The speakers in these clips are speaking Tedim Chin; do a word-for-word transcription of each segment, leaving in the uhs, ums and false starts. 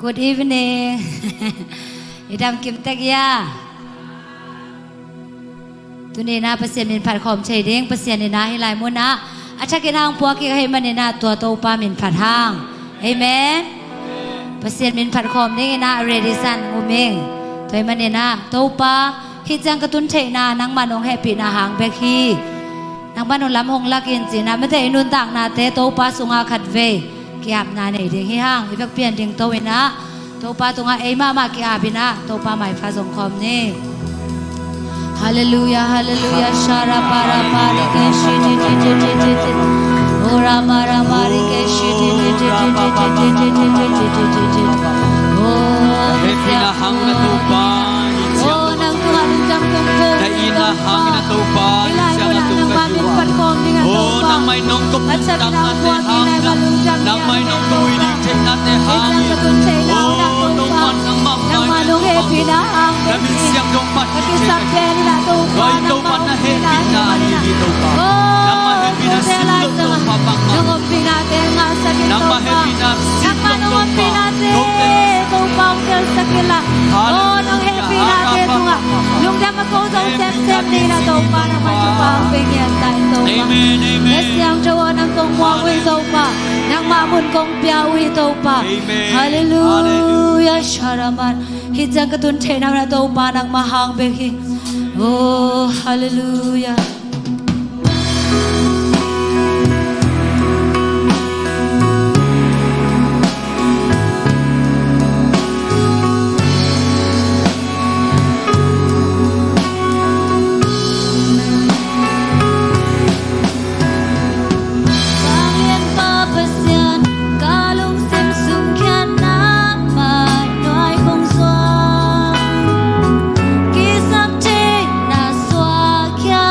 Good evening. I dam kim tek ia. Tuni in ah Pasian min phat khawm thei ding, Pasian in ah hih lai munah a thakin hong puak kik ahih manin ah tua Topa min phat hang. Amen. Pasian min phat khawm dingin ah ready sa in um ing. Tua ahih manin ah Topa, hih ciang ka tun theihna nangmah nong hehpihna hang bek hi. Nangmah nong lam hong lak in ci-in ah mite i nuntaknate Topa sungah khatvei ki-apna nei ding hi hang. I vekpi-in dingto in ah Topa tungah ei mahmah ki-ap in ah Topa maipha zong khawm ni. Halleluia, halleluia. Shara para pari ke shi ti ti ti ti ti ti. Ora mara mari ke shi ti ti ti ti ti ti ti ti ti ti ti ti ti. Oh, hehpihna hang na Topa. Oh, nang tungah lungdam kong ko. Hehpihna hang na Topa. Hih lai munah nangmah min phat khawm ding ah Topa. Oh, nangmah in nong ko. A thakin hong puak kik nangmah lungdam. Nangmah in nong ko i ding theihna te hang. Hih ciang ka tun theihna munah Topa, nangmah nong hehpihna hang bek hi. Ka kisap pen in ah Topa, nangmah hong hehpihna hang. Oh, nangmah hehpihna hang. Nong ompihnate ngahsak in Topa. Nangmah nong ompihnate Topa hong telsak in la. Oh, nong hehpihnate tungah lungdam a ko zong semsem ni in ah Topa, nangmah thupha hong pia ngiat ta in Topa. Amen, amen. Kha Siangtho aw, nang kong muang uh hi Topa. Nangmah mun kong pia uh hi Topa. Amen. Halleluia. Sharaman. Hih ciang ka tun theihna munah Topa nangmah hang bek hi. Oh, halleluia. Vanglianpa Pasian, ka lungsim sung khiatna mai nuai kong zuang. Kisap theihna suak khia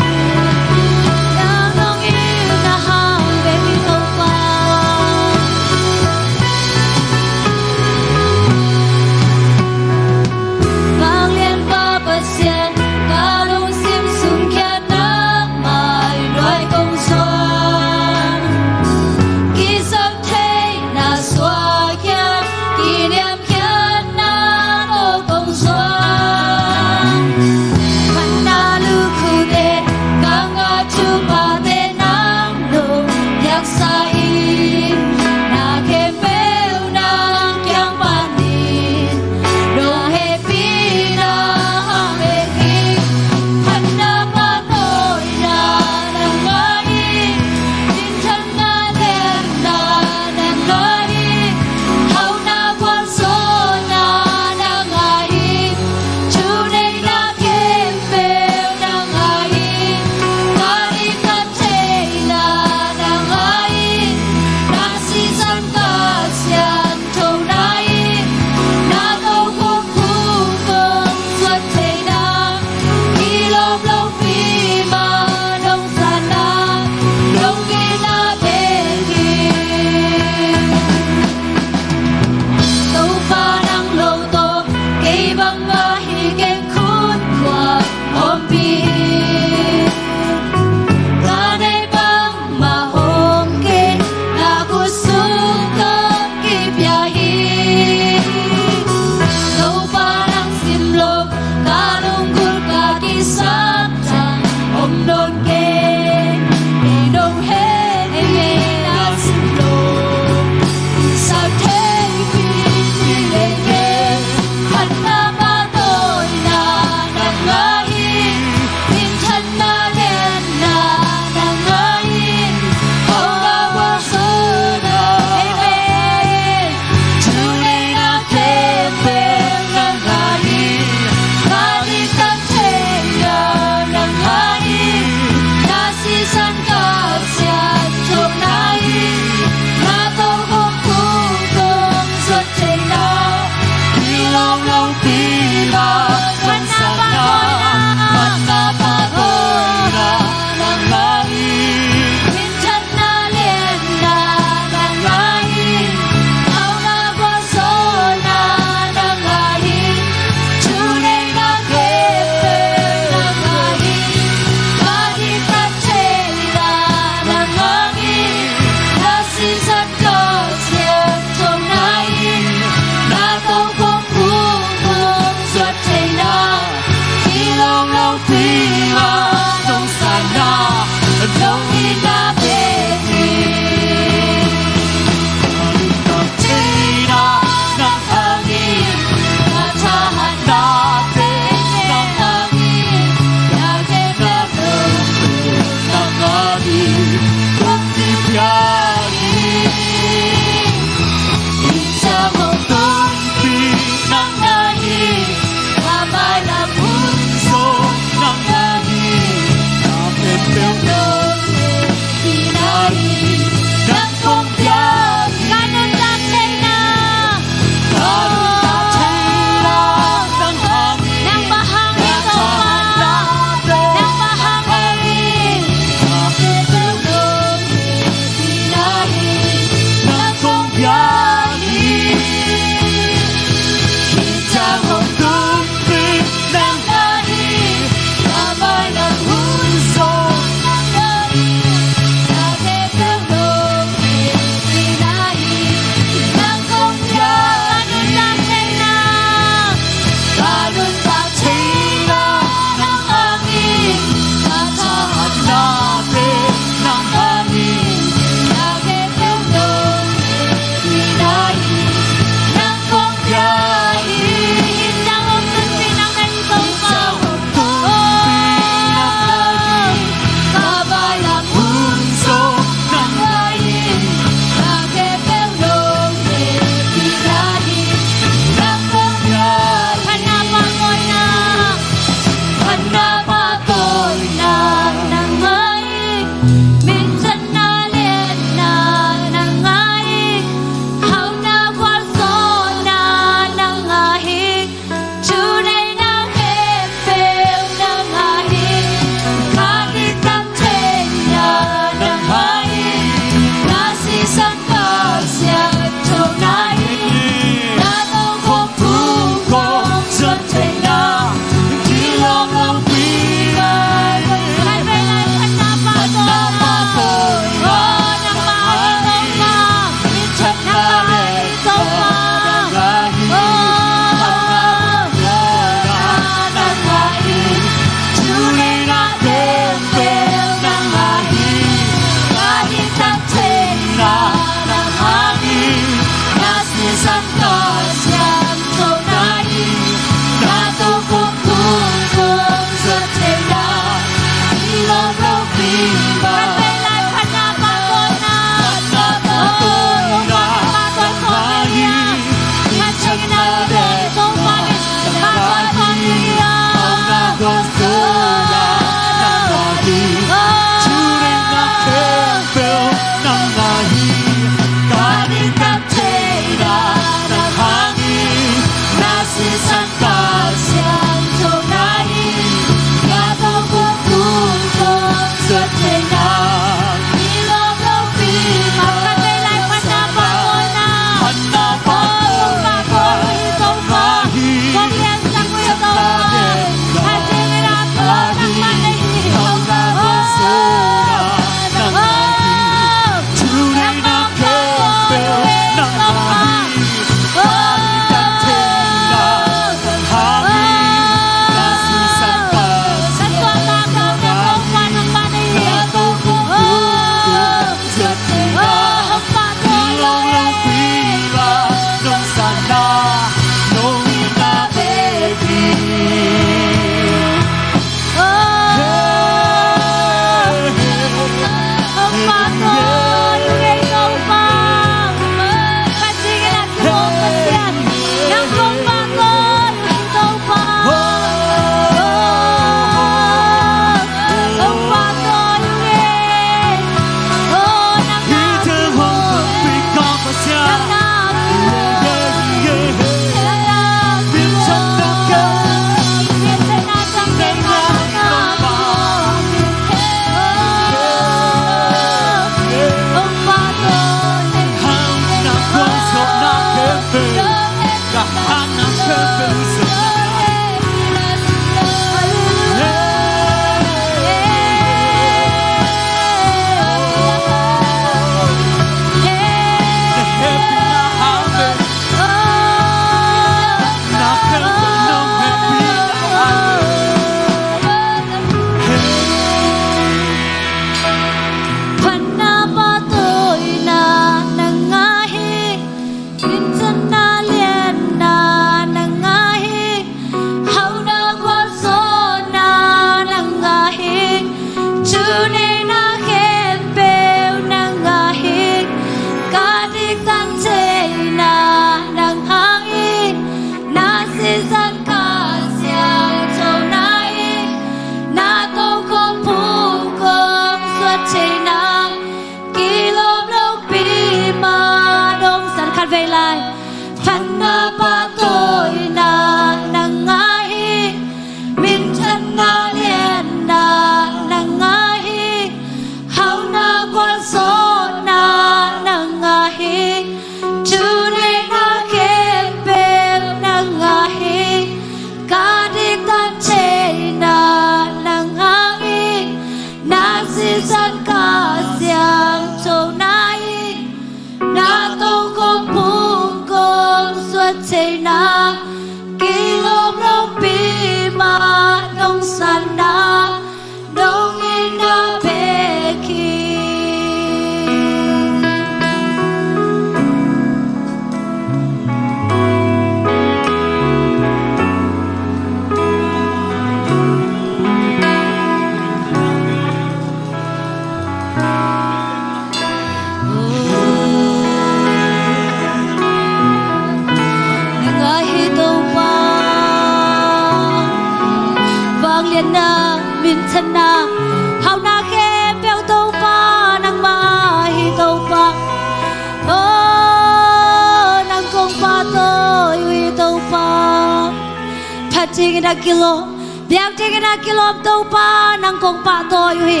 Dingin a kilawm, biak dingin a kilawm Topa, nang kong pahtawi uh hi.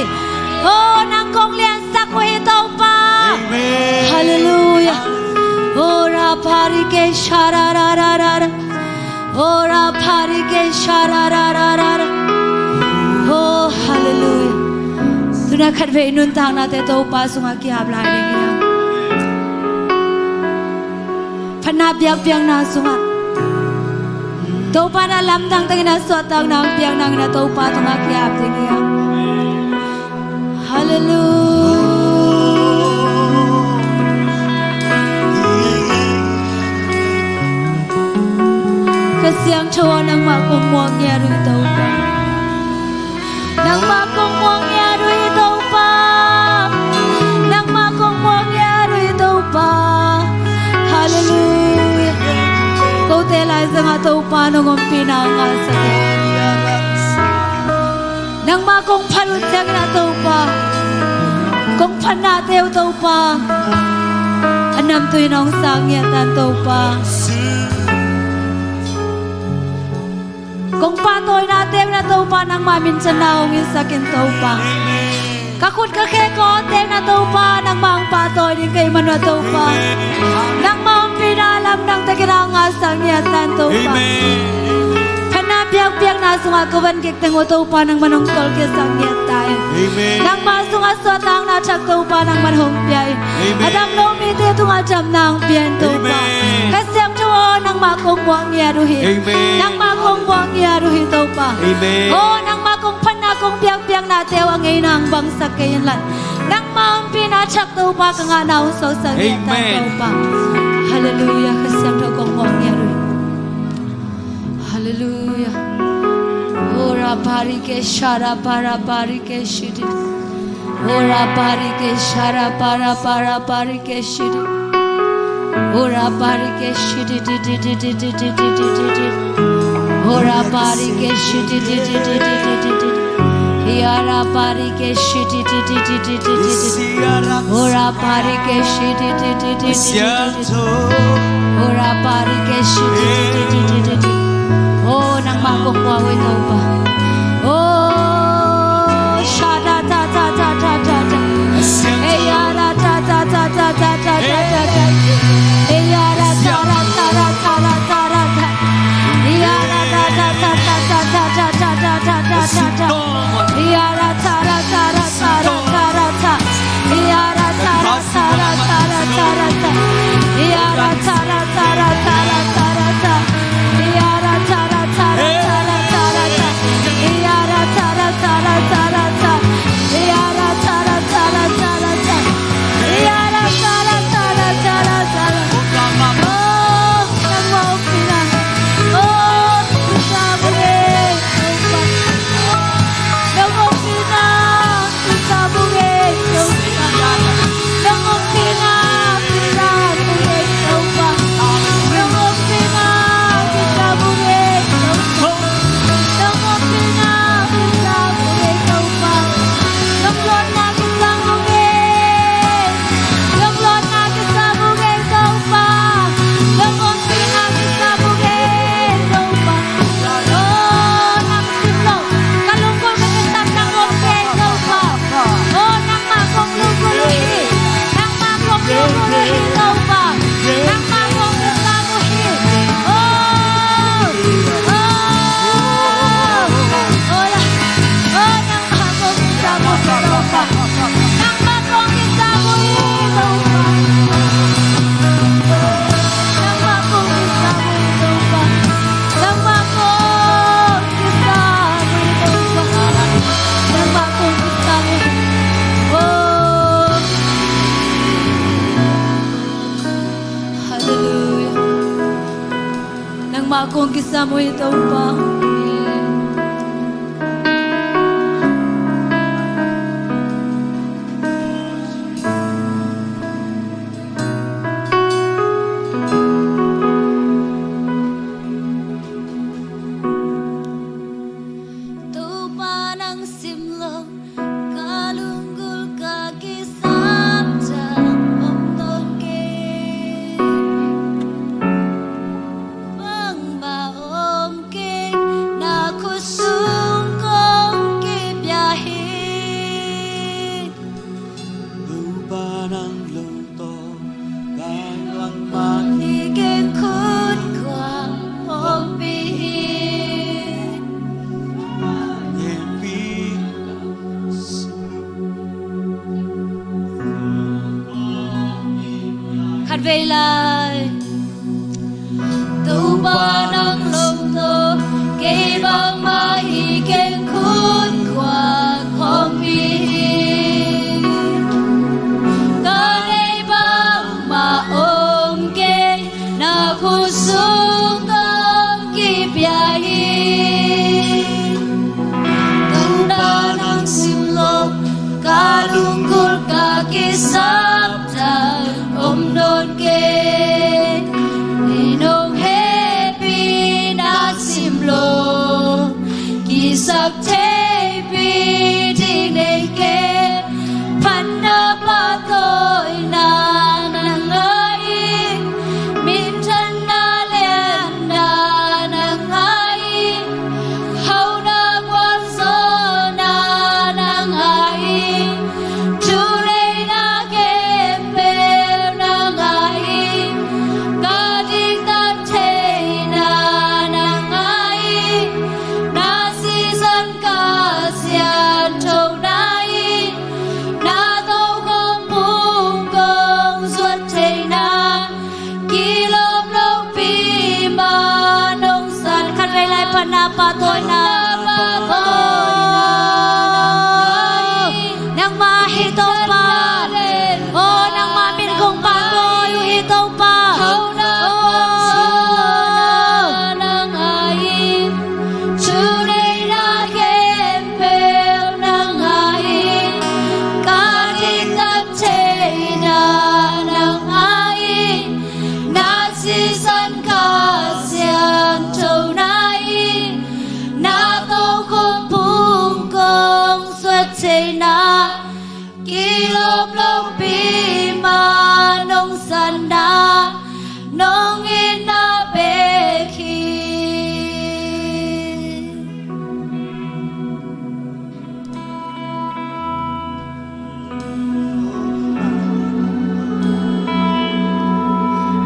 Oh, nang kong liansak uh hi Topa. Amen. Hallelujah. Oh, ra pari ke sha ra ra ra ra ra. Oh, ra pari ke sha ra ra ra ra ra. Oh, hallelujah. Tuna khatvei nuntaknate Topa sungah ki-ap lai ding hi hang. Phatna biakpiakna sungah Topa na lamdang tengin a suahtakna hong piak nangin a Topa tungah ki-ap ding hi hang. Hallelujah. Ka Siangtho aw, nangmah kong muak ngiat uh hi Topa. Nangmah kong muak ngiat uh hi Topa. Nangmah kong muak ngiat uh hi Topa. Hallelujah. Kote lai zangah Topa nong ompihna ngahsak hi. Nangmah kong phat uh ciangin a Topa, kong phatnate uh Topa, a namtui in hong sang ngiat tan Topa. Kong pahtawinate uh na Topa, nangmah minthanna hong hilhsak in Topa. Ka khut ka khe ka awte uh na Topa, nangmah hong pahtawi ding ka hih man uh a Topa, nangmah ompihna lamdang takin a ngahsak ngiat tan Topa. Phatna biakpiakna sungah ka van kik teng uh Topa, nangmah hong tolkhiatsak ngiat ta in. Nangmah sungah suahtakna thak Topa, nangmah hong pia in. A dam lo mite tungah damna hong pia in Topa. Ka Siangtho aw, nangmah kong muak ngiat uh hi. Nangmah kong muak ngiat uh hi Topa. Aw, nangmah kong phatna kong biakpiaknate uh a ngeina hong bangsak kei inla, nangmah ompihna thak Topa, ka ngahna hong suaksak ngiat tan Topa. Hallelujah. Ka Siangtho kong muak ngiat uh hi. Hallelujah. Ora pari ke shara para pari ke shidi. Ora pari ke shara para para pari ke shidi. Ora pari ke shidi di di di di di di di di di di. Ora pari ke shidi di di di di di di di di. Yara pari ke shidi di di di di di di di. Ora pari ke shidi di di di di di di di. Ora pari ke shidi di di di di di di. Oh, nangmah kong muak uh hi Topa. Oh, sha da da da da da da da. Hey, ya da da da da da da da da da da. Hey, ya da da da da da da da da da. Hey, ya da da da da da da da da da da da da da. Hey, ya da da da da da da da da da. Hey, ya da da da da da da da da da. Hey, ya da da da da da da da da da. Ka lunggulh ka kisam nang om kei Topa. Oh, nangmah kong lunggulh uh hi. Nangmah kong lunggulh uh hi Topa. Nangmah kong kisam uh hi. Oh, oh, oh, ya. Oh, nangmah kong kisam uh hi Topa. Nangmah kong kisam uh hi Topa. Nangmah kong kisam uh hi Topa. Nangmah kong kisam uh hi Topa. Nangmah kong kisam uh hi. Oh. Hallelujah. Nangmah kong kisam uh hi Topa. Topa nang simloh, ka lunggulh ka kisam tang om nawn kei. Bangmah om kei. vei lai. Topa nang lawm tawh kei bangmah i keng khut khuak khawmpi hi. Ka neih bangmah om kei, na khut sung kong kipia hi. Topa nang simloh ka lungkul ka kisap dan om nawn kei. Nong hehpihna simloh kisak theipi ding nei kei. Phatna pahtawina nang ahi, minthanna lianna nang ahi, hauhna gualzawhna nang ahi, thuneihna khempeuh nang ahi, ka diktat theihna nang ahi, na sisan ka sianthona hi, na tokhom pung kong zuat theihna, kilawm lopi ma nong san. Khatvei lai phatna pahtawina. Nangmah hi Topa. Oh, nangmah min kong pahtawi uh hi Topa. Oh. Thuneihna khempeuh nang ahi, ka diktat theihna nang ahi, na sisan ka sianthona hi, na tokhom pung kong zuat theihna, kilawm lopi ma nong sanna, nong itna bek hi.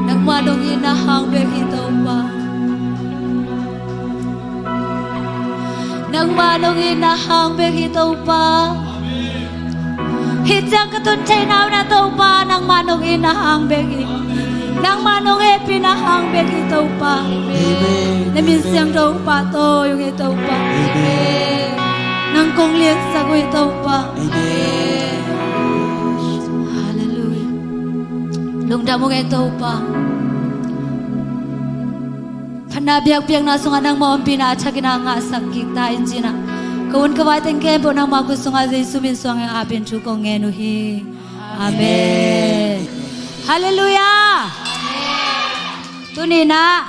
Nangmah nong itna hang bek hi Topa. Nangmah nong itna hang bek hi Topa. Hih ciang ka tun theihna uh na Topa, nangmah nong itna hang bek hi. Nangmah nong hehpihna hang bek hi Topa. Amen. Na min siangtho uh pahtawi ung hi Topa. Amen. Nang kong liansak uh hi Topa. Amen. Halleluiah. Lungdam ung hi Topa. Phatna biakpiakna sungah nangmah ompihna a thakin a ngahsak kik ta in ci-in ah, ka un ka vai teng khempeuh nangmah khut sungah Jesu min suangin apin thu kong ngen uh hi. Amen. Halleluiah. Tuni-in ah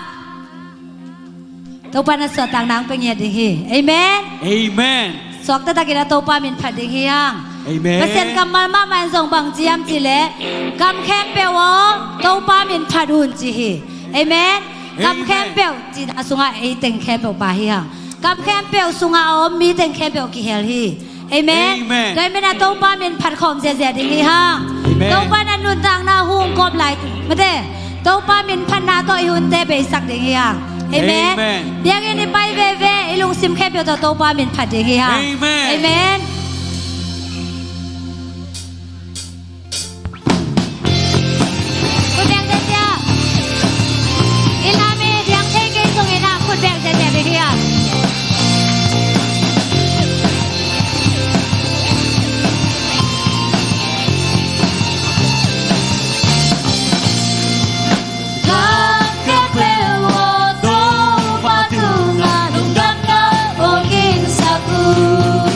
Topa na suahtakna hong pia ngiat ding hi. Amen. Amen. Suak taktakin a Topa min phat ding hi hang. Amen. Pasian kammal mahmah in zong bang ci hiam cih leh, gam khempeuh aw, Topa min phat un ci hi. Amen. Gam khempeuh cihna sungah ei teng khempeuh pha hi hang. Gam khempeuh sungah a om mi teng khempeuh kihel hi. Amen. Amen. Tua ahih manin a Topa min phat khawm ziahziah ding hi hang. Amen. Topa in a nuntakna hong kawp lai mate, Topa min phatna tawh i hunte beisak ding hi hang. Amen. Amen. Biakinn i pai veve, i lungsim khempeuh tawh Topa min phat ding hi hang. Amen. Amen. Khut beng ziahziah. I lam i diang thei kei sungin ah khut beng ziahziah ding hi hang. Gam khempeuh aw, Topa tungah lungdamna hong kingsak uh.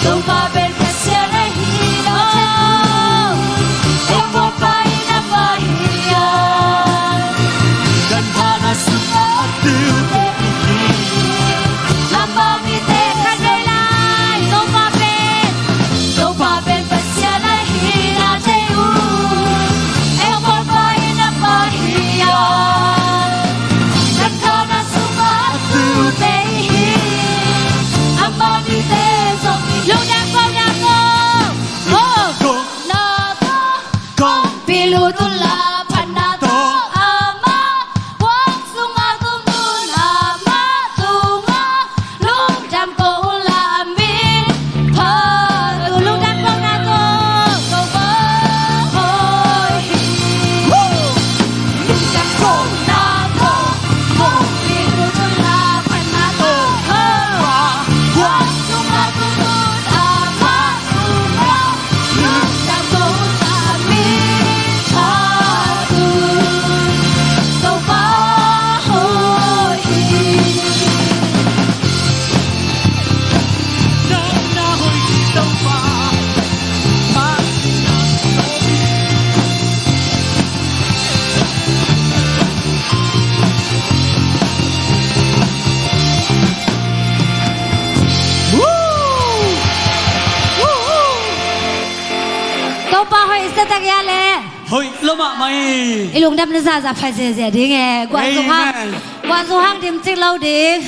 Topa pen Pasian ahi na thei un. Ei Topa in a pai hi a. Kan thahatna sungah a tuute i hi. Amah mite khat vei lai. Topa pen, Topa pen Pasian ahi na thei un. Ei Topa in a pai hi a. Kan thahatna sungah a tuute i hi. Amah mite zong i lungdam ko na ko. Ko na ko. Kong pilut un la phatna tawh amah. Huang sungah tum un amah tungah. Lungdam ko un la a min phat un. Lungdam ko na ko. Ko ba hoi hi. Lungdam ko na ko. Kong pilut un la phatna tawh amah. Huang sungah tum un amah tungah. Topa hoih sa tak hia le. Hoih lua mahmah hi. I lungdamna zahzah phai ziahziah ding e. Guan Zung Hang. Amen. Guan Zung Hang dim cik lo ding.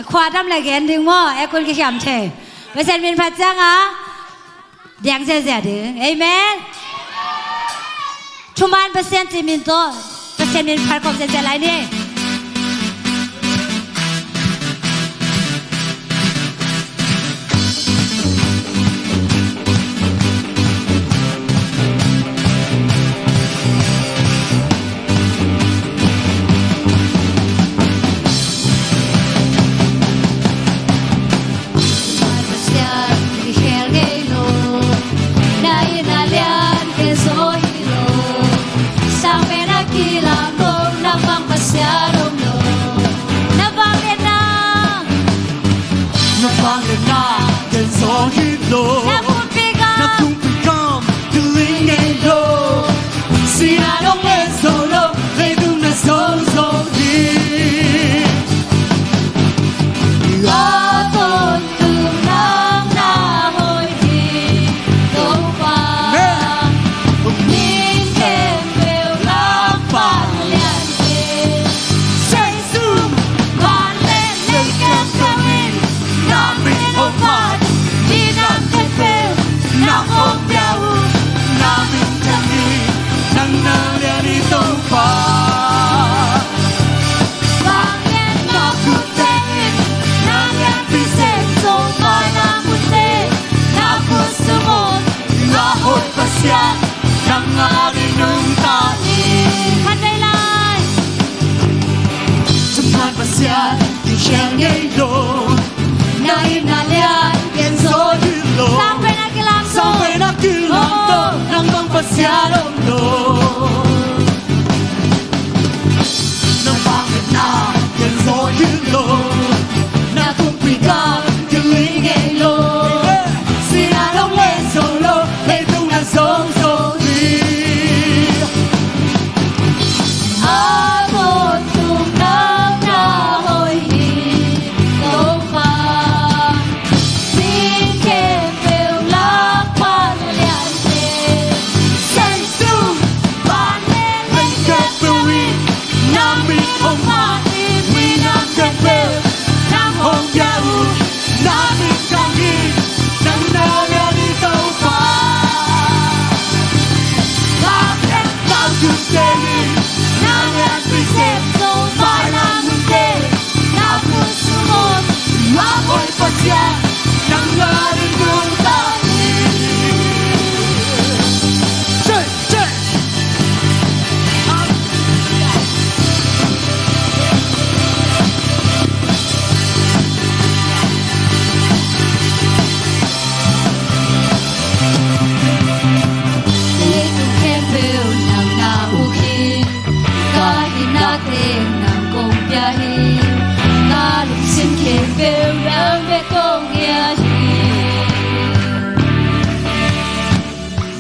Khua dam le gen ding maw. E kun kikhiam thei. Pasian min phat ciang a diang ziahziah ding. Amen. Thuman Pasian cih min tawh Pasian min phat khawm ziahziah lai ni. Pasian kikhel ngei lo, na inn a lian ken zaw hi lo. Sang pen a kilang lo, na bang Pasian om lo. Na vangliatna, na vangliatna ken zaw hi lo. Na kumpi gam, na kumpi gam kiling ngei lo. Sihna dong le zo lo, leitung na zo zo hi. A tawntung nang na hoih hi, Topa. Amen. Min khempeuh lakpan lian hi. Sei sum, van le lei khempeuh in na min hong phat. Minam khempeuh na hong pia uh, na min thang hi. Nang na lian hi, Topa. Vangliatna khutte in na lianpi zen, Topa na khutte na khut sung om, na hoih Pasian, nang adingin nungta hi. Khat vei lai. Thuman Pasian kikhel ngei lo. Na inn a lian ken zaw hi lo. Sang pen a kilang lo. Sang pen a kilang lo. Oh. Nang bang Pasian om lo. Na vangliatna ken zaw hi lo. Na kumpi gam kiling ngei lo. Sihna dong le zo lo, leitung na zo zo hi. A tawntung nang na hoih hi, Topa. Min khempeuh lakpan lian hi. Sei sum,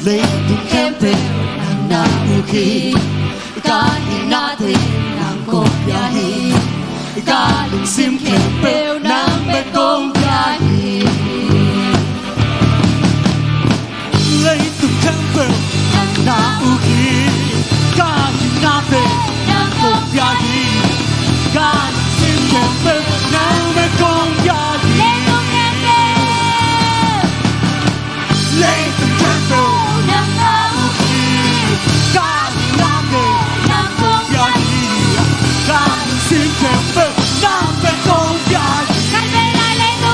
Leitung khempeuh nang na uk hi. Ka hingnate nang kong pia hi. Ka lungsim khempeuh nang bek kong pia hi. Leitung khempeuh nang na uk hi. Ka hingnate nang kong pia hi. Ka lungsim khempeuh nang bek kong pia hi. Leitung khempeuh. Leitung khempeuh nang na uk hi. Ka hingnate nang kong pia hi. Ka lungsim khempeuh nang bek kong pia hi. Khat vei lai, leitung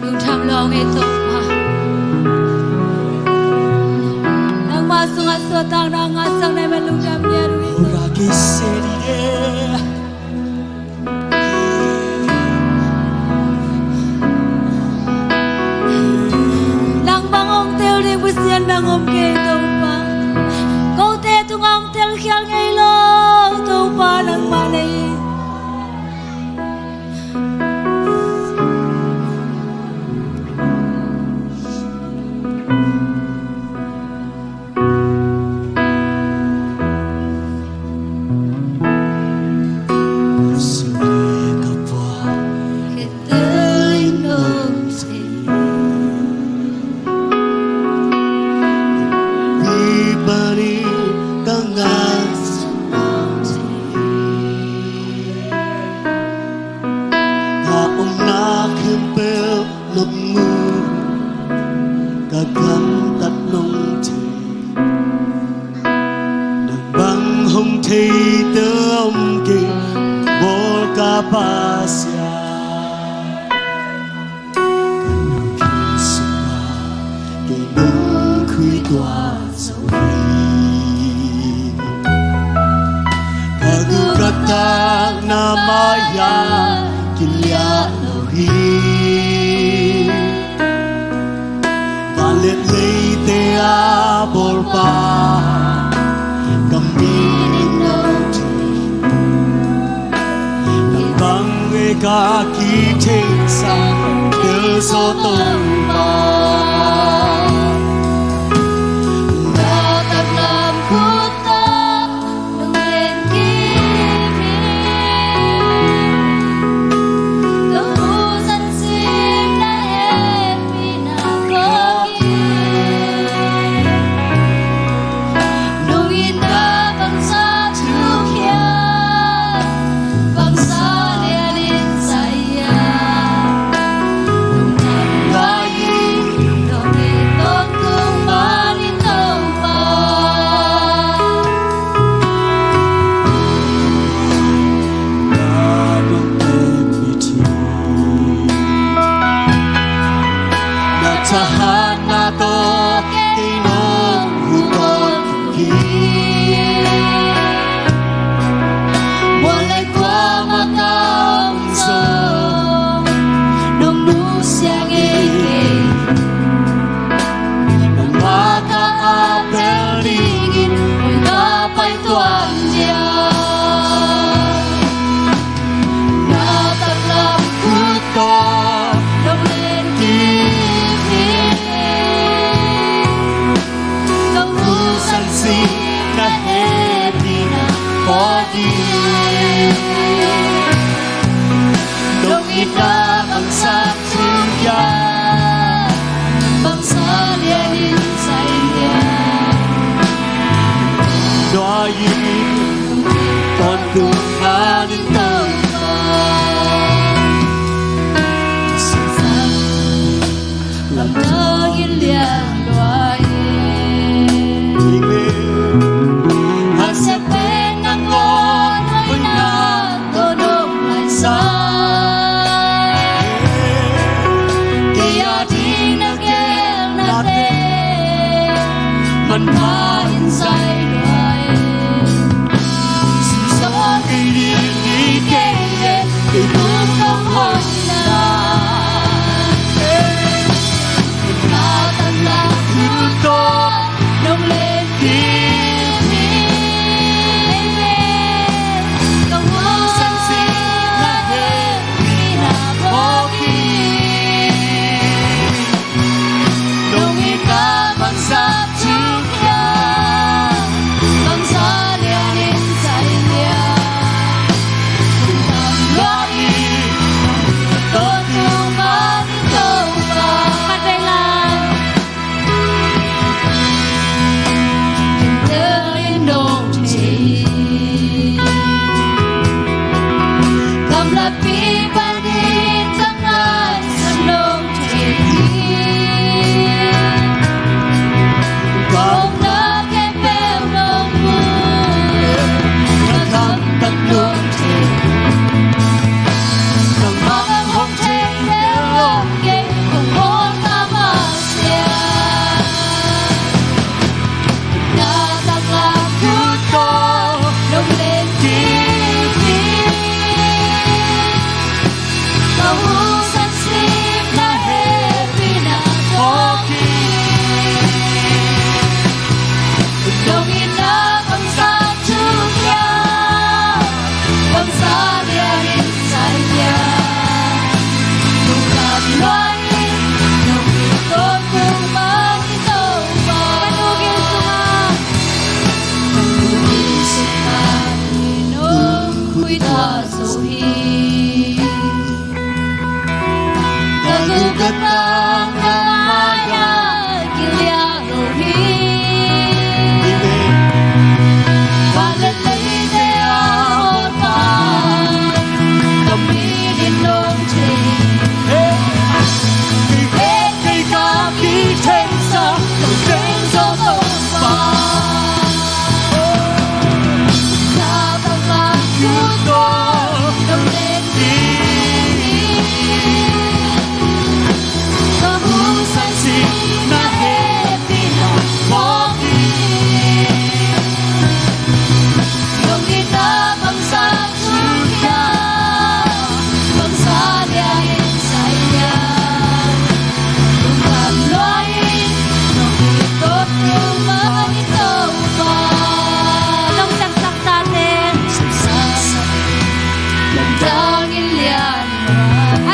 Lungkham lawng hi Topa. Nangmah sungah suahtakna ngahsak na hih man lungdam ngiat uh hi Topa. Nang bang hong tel ding Pasian nang om kei Topa. Kote tungah hong telkhial ngei lo Topa nangmah na hi. Ka omna khempeuh nong mu, ka gamtat nong thei. Nang bang hong theite om kei, bawl ka Pasian. Ka nungkhin sungah kei nong khui tua zo hi. Ka guh ka takna mai-ah kiliah lo hi. Vanleh leite a bawlpa, ka min in nong thei. Nang bang e ka kitheisak, tel zaw Topa. Na taklam khut tawh nong len kim hi. Nong muh zanzin na hehpihna kong it. Nong itna bangzah thukhia, bangzah lianin zai hiam. Nong thang lai in, nong it tawntung manin Topa. Na nong pek mit hi. Na thahatna tawh kei nong huh tawntung hi. Mual le kuamah ka om zong nong nusia ngei kei. Nangmah ka ap bel dingin hong ka pai tuan dia. Na taklam khut tawh nong len kim hi. Ka muh zanzin na hehpihna kong it. Nong itna bangzah thukhia, bangzah lianin zai hiam. Nong it tawntung manin Topa. Lamdang in lian lua hi. Amen. Hanciam pen nangawn hoihna tawh nong maisak. Kei ading na geelnate manpha in zai lua hi. Sumsawh kei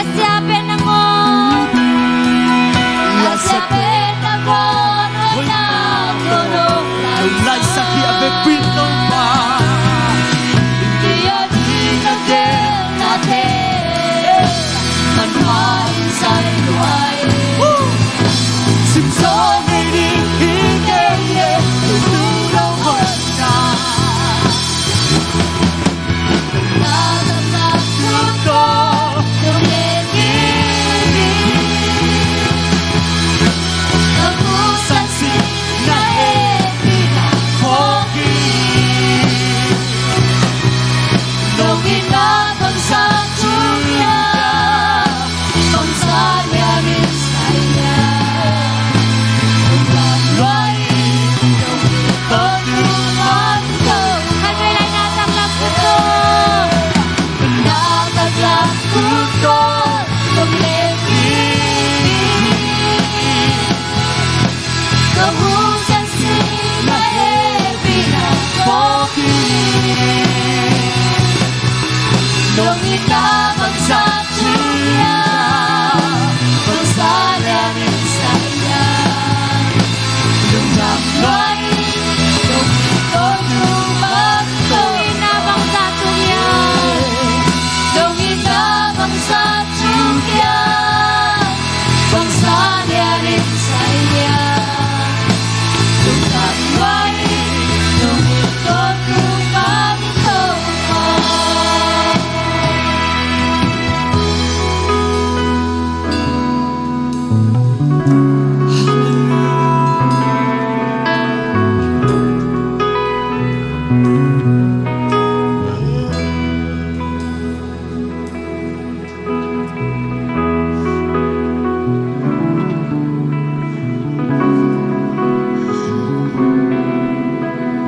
A siapen nangawn. A siapen nangawn. Hoih na kono. Laisak hi a vekpi Topa. Dia di ka gelnate. Manpha in sai luai. Simzaw nei ding hi kei e. Tutu lo hoih na.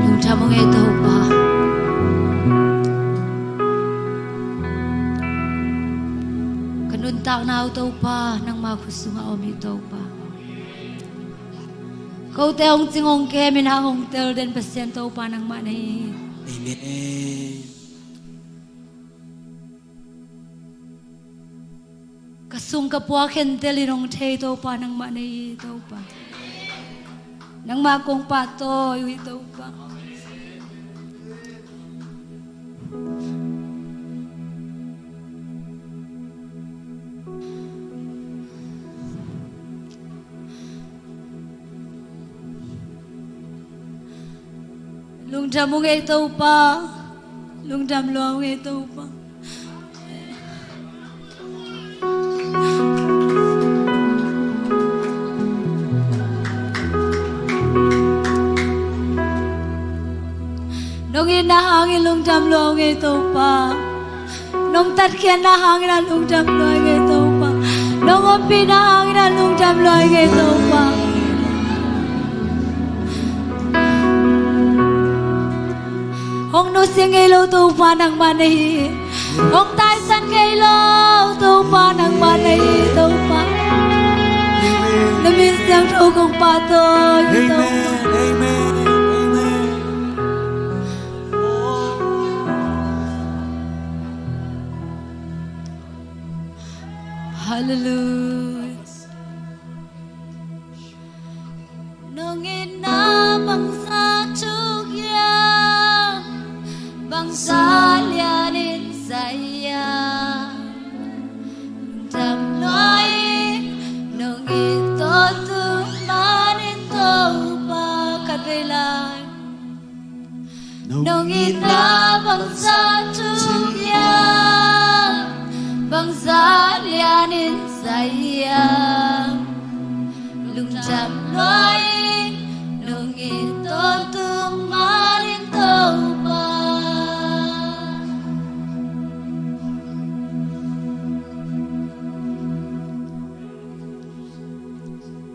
Lungdam ung ei Topa. Ka nuntakna uh Topa, nangma khut sungah om hi Topa. Kote hong cing hong kem in hang hong tel den Pasian Topa nangmah na hi. Amen. Ka sung ka pua khentel in hong thei Topa nangmah na hi Topa. Nangmah kong pahtawi uh hi Topa. Lungdam ung ei Topa. Lungdam lua ung ei Topa. Nong itna hangin lungdam lua ung ei Topa. Nong tatkhiatna hangin a lungdam lua ung ei Topa. Nong ompihna hangin a lungdam lua ung ei Topa. Hong nusia ngei lo Topa nangmah na hi. Hong taisan ngei lo Topa nangmah na hi Topa. Amen. Na min siangtho kong pahtawi Topa. Amen. Amen. Amen. Hallelujah. Nong itna bangzah thuk hiam, bangzah lian in zai hiam. Lungdam lua ing, Nong itna bangzah thuk hiam, bangzah lianin zai hiam, lungdam lua in, nong it tawntung man in Topa.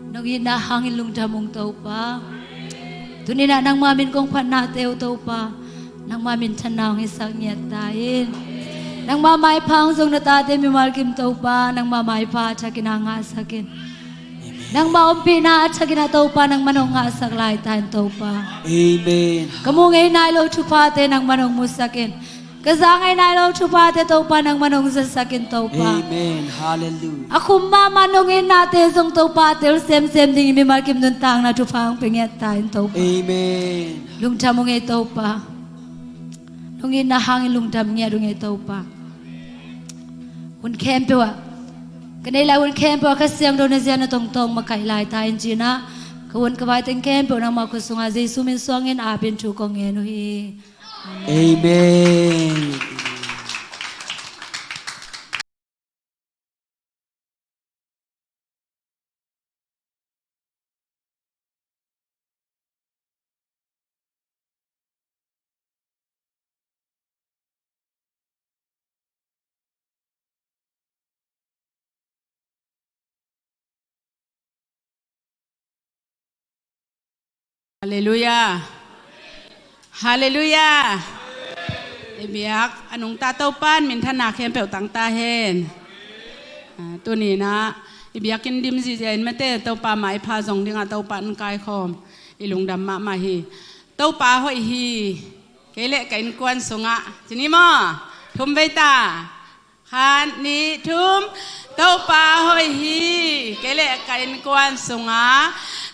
Nong itna hangin lungdam ung Topa. Tuni-in ah nangma min kong phatnate uh Topa, nangma minthanna hong hisak ngiat ta in. Nangma maipha hong zong na tate mimal kim Topa, nangma maipha a thakin ah ngahsak in. Nangma ompihna a thakin ah Topa, nangman hong ngahsak lai ta in Topa. Amen. Ka mu ngei nai lo thuphate nangman hong musak in. Ka za ngei nai lo thuphate Topa, nangman hong zasak in Topa. Amen. Hallelujah. A khum mahmah nong itnate zong Topa, a tel semsem dingin mimal kim nuntakna thupha hong pia ngiat ta in Topa. Amen. Lungdam ung ei Topa. Nong itna hangin lungdam ngiat ung ei Topa. Hun khempeuh ah, ka neih lai hun khempeuh ah Kha Siangtho na zia na tongtawng makaih lai ta in ci-in ah, ka hun ka vai teng khempeuh nangma khut sungah Jesu min suangin apin thu kong ngen uh hi. Amen. Halleluiah. Halleluiah. I biak a nungta Topa'n minthanna khempeuh tang ta hen. Ah, tuni-in ah i biakinn dim zihziah in mate Topa maipha zong dingah Topa'n kaikhawm i lungdam mahmah hi. Topa hoih hi. Kei le ka innkuan sungah ci ni maw? Thum vei ta. Khat, nih, thum. Topa hoih hi, kei le ka innkuan sungah.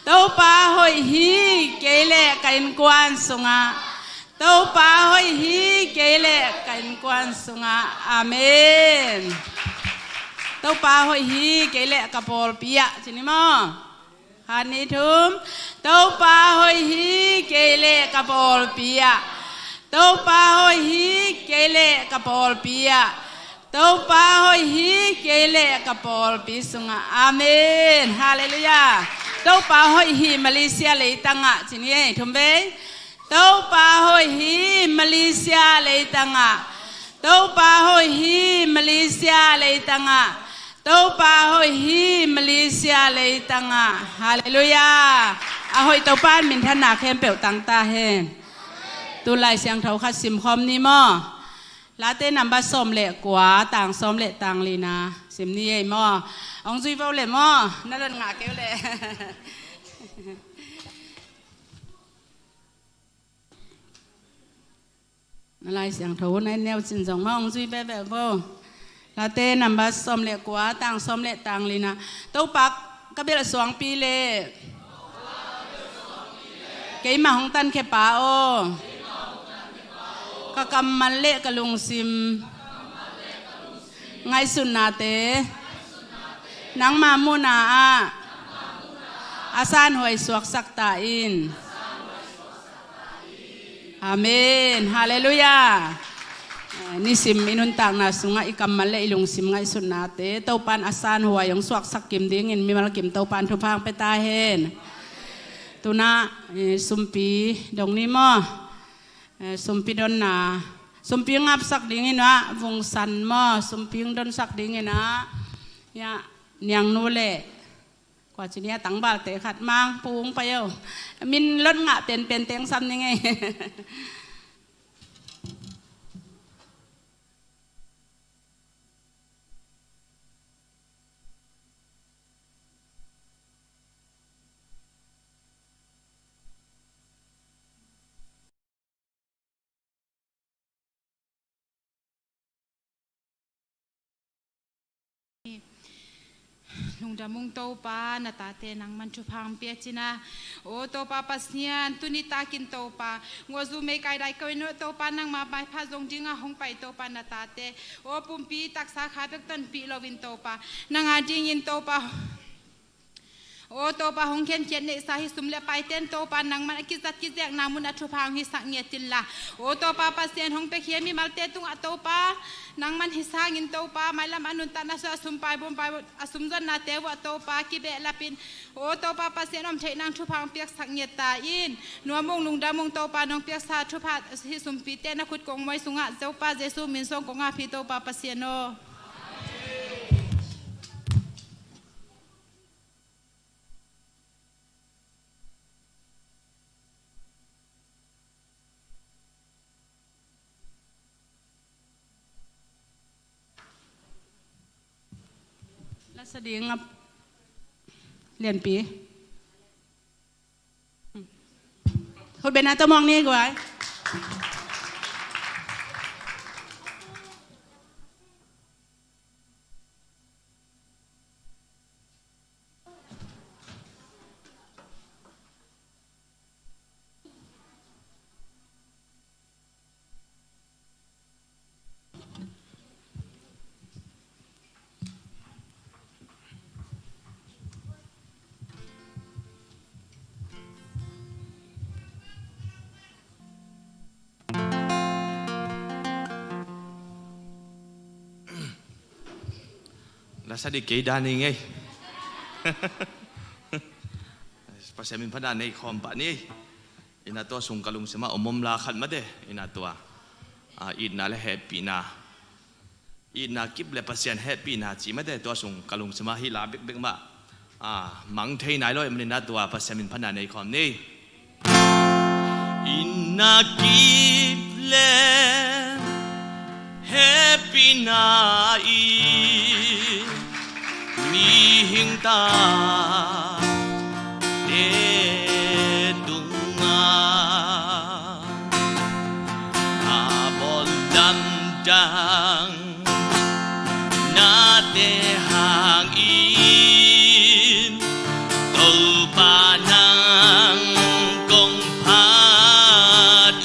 Topa hoih hi, kei le ka innkuan sungah. Topa hoih hi, kei le ka innkuan sungah. Amen. Topa hoih hi, kei le ka pawlpi ah ci ni maw? Khat, nih, thum. Topa hoih hi, kei le ka pawlpi ah. Topa hoih hi, kei le ka pawlpi ah. Topa hoih hi, kei le ka pawlpi sungah. Amen. Halleluiah. Topa hoih hi, Malaysia leitangah ci ni ei, thum vei. Topa hoih hi, Malaysia leitangah. Topa hoih hi, Malaysia leitangah. Topa hoih hi, Malaysia leitangah. Halleluiah. A hoih Topa'n minthanna khempeuh tang ta hen. Tu Lai Siangtho khat simkhawm ni maw? Late number sawm le kua, tang sawm le tang lina sim ni ei maw? Hong zui vo le maw? Na lon ngah kei uh le. Na Lai Siangtho na neu cin zong mah hong zui veve vo. Late number sawm le kua, tang sawm le tang lina. Topa ka belh suangpi le keimah hong tankhia pa aw, ka kammal le ka lungsim ngaihsutnate nangma muhna ah a sanhuai suaksak ta in. Amen. Halleluiah. Eh, nisim i nuntakna sungah i kammal le i lungsim ngaihsutnate Topa'n a sanhuai hong suaksak kim dingin mimal kim Topa'n thupha hong pia ta hen. Tu-in ah, eh, sumpi dong ni maw? Eh, sumpi donna, sumpi ngapsak dingin ah Vung San maw, sumpi hong donsak dingin ah, ya, Niangnu le kua ci ni a tangbalte khat mang pung pai o. Min lon ngah penpen teng sam ni ngei. Lungdam ung Topa, na tate nangman thupha hong pia cin a. O Topa Pasian, tuni takin Topa, ngua zu mei kai dai ko in o Topa, nangma maipha zong dingah hong pai Topa na tate. O pumpi taksa kha bek tonpih loin Topa, nang a dingin Topa Aw Topa, hong khenkhiat neihsa hih sum le paite in Topa, nangman a kizat kizekna mun ah thupha hong hisak ngiat inla. Aw Topa Pasian, hong piakhia mimalte tungah Topa, nangman hih sangin Topa, mailam a nuntakna sungah a sum paibawm, paibawm, a sum zonnate uh ah Topa, kibehlapin, aw Topa Pasian, om theih nang thupha hong piaksak ngiat ta in. Nuam ung, lungdam ung Topa, nong piaksa thupha hih sumpite na khut kong muai sungah, Topa Jesu min suang kong ap hi Topa Pasian aw. Lasa ding a lianpi. Hut bena tawh mawng ni guai. Lasa di kei dan hi ngei. Pasian min phatna nei khawm pah ni. Ina tua sung ka lungsim ah om om la khat mate, ina tua, a, itna le hehpihna, itna kip le Pasian hehpihna ci mate, tua sung ka lungsim ah hih la bekbek mah, a, mang thei nai lo ahih manin ina tua Pasian min phatna nei khawm ni. Itna kip le hehpihna in mihing tate tungah na bawl lamdang nate hangin Topa nang kong phat uh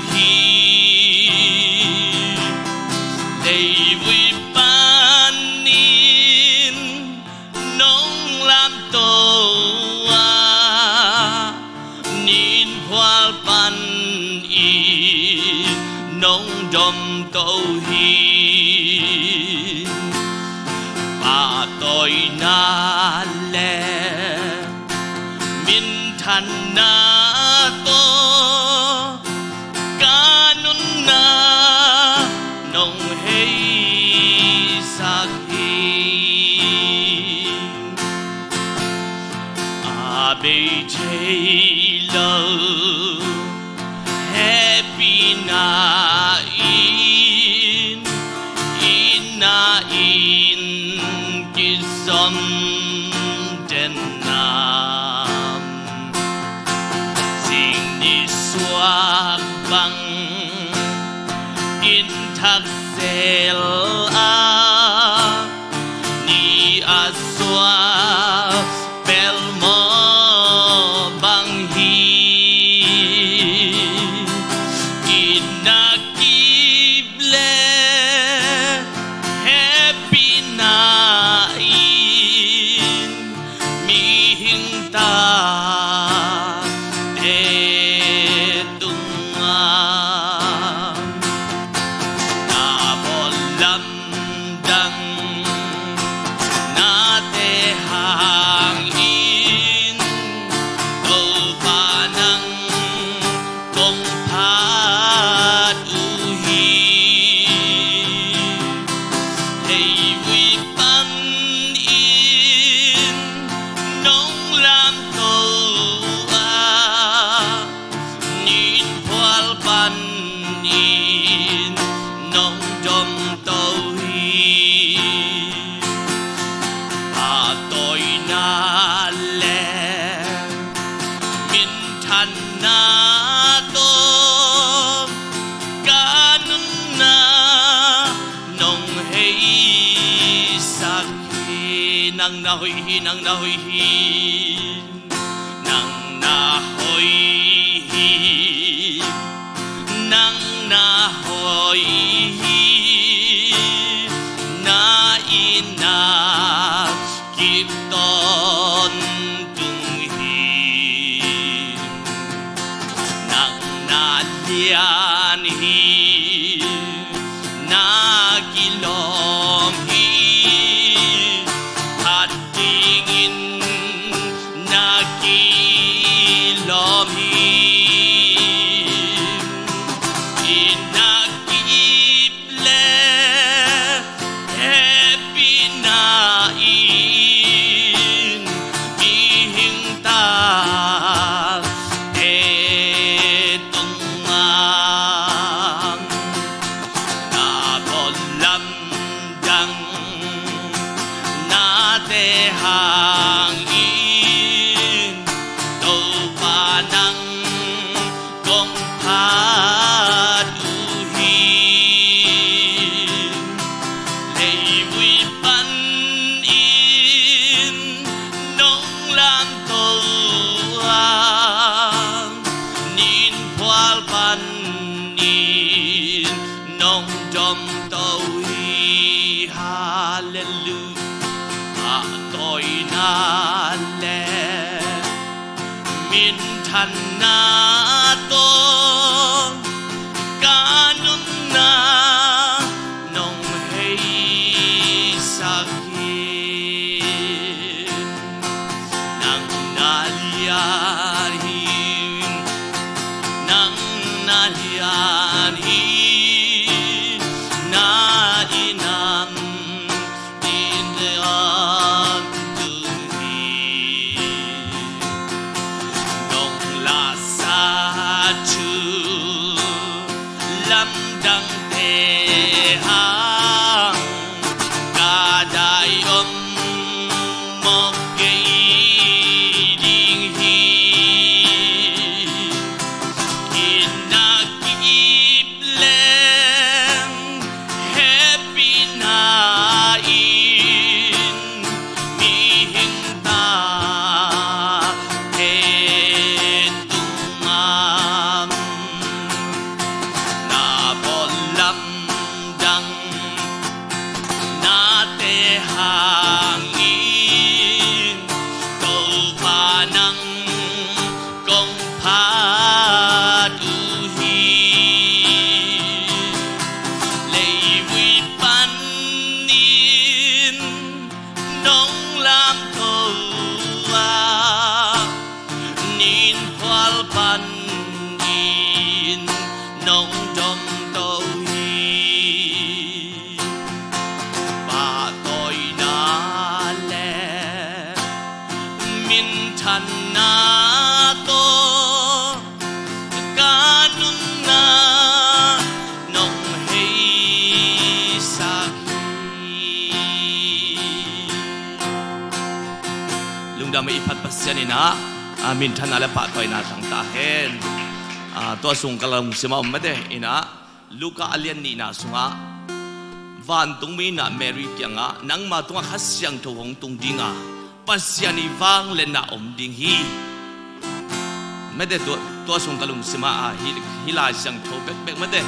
hi. Leivui panin nong lamto a, nin phual panin nong domto hi. Pahtawina le minthanna tawh ka nunna nong heisak hi. A bei thei lo hehpihna in, itna in kizom den nam. Zing nisuak bang in thak zel a, ni a suak pelmawh bang hi. Itna kip le hehpihna in mihing tate tungah na bawl lamdang nate hangin Topa nang kong phat uh hi. Leivui panin nong lamto a, nin phual panin nong domto hi. Pahtawina le minthanna tawh ka nunna nong heisak hi. Nang na hoih hi, nang na hoih hi, nang na hoih hi, nang na hoih hi. Na itna kip tawn hangin Topa nang kong phat uh hi. Leivui panin nong lamto a, ninphual panin nong domto hi. Halleluiah. Pahtawina le minthanna tawh ka nunna nong heisak hi. Nang na lian hi, nang na lian hi, na inam in om tung hi. Nong lasa thu lamdangte hang ka dai om mawk kei ding hi. Inn a kip leng hehpihna in mihing tate tungah na bawl lamdang nate hangin Topa nang kong phat uh hi. Leivui panin nong lamto a, ninphual panin nong domto hi. Pahtawina le minthanna tawh ka nunna nong heisak hi. Lungdam i phat Pasian in ah, a, minthanna le pahtawina tang ta hen. A, tua sung ka lungsim ah om mate in ah, Luka a lian nihna sungah vantungmi in ah Mary kiangah, nangma tungah Kha Siangtho hong tung ding a, Pasian i vangliatna om ding hi. Mate tua, tua sung ka lungsim ah, a, hih, hih Lai Siangtho bekbek mate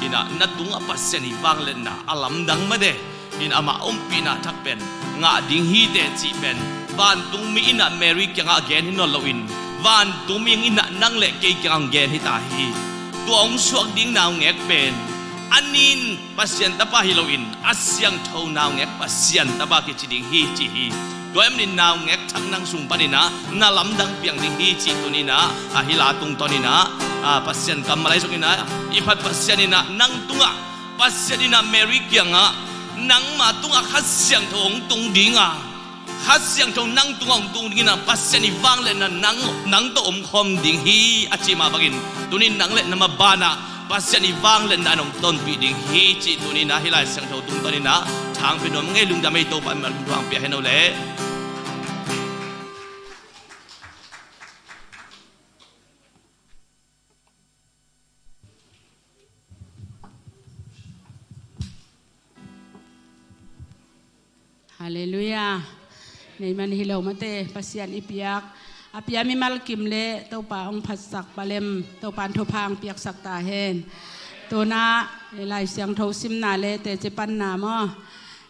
in ah, na tungah Pasian i vangliatna a lamdang mate in amah ompihna thak pen ngah ding hi teh cih pen vantungmi in ah Mary kiangah a gen hi nawn loin, vantungmi in ah nang le kei kiangah hong gen hi ta hi. Tua hong suak ding naungek pen a nin Pasian tapa hi loin, a siangtho naungek Pasian tapa kici ding hi ci hi. Tua ahih manin naungek thak nang sung panin ah na lamdang piang ding hi cih tuni in ah, a, hih la tungtawn in ah, a, Pasian kammal ahi zongin ah, i phat Pasian in ah nang tungah, Pasian in ah Mary kiangah, nangma tungah Kha Siangtho hong tung ding a, Kha Siangtho nang tungah hong tung ding in ah, Pasian i vangliatna nang, nang tawh omkhawm ding hi a cih mah bangin, tuni in nang le na maban ah Pasian i vangliatna in hong tonpih ding hi cih tuni in ah, hih Lai Siangtho tungtawn in ah thangpih nuam ing. Lungdam ei, Topa in mal hong pia hen aw le. Halleluiah. Nei man hi lo mate, Pasian i piak, a pia mimal kim le Topa hong phatsak palem, Topa in thupha hong piaksak ta hen. Tu-in ah Lai Siangtho simna le teci panna maw,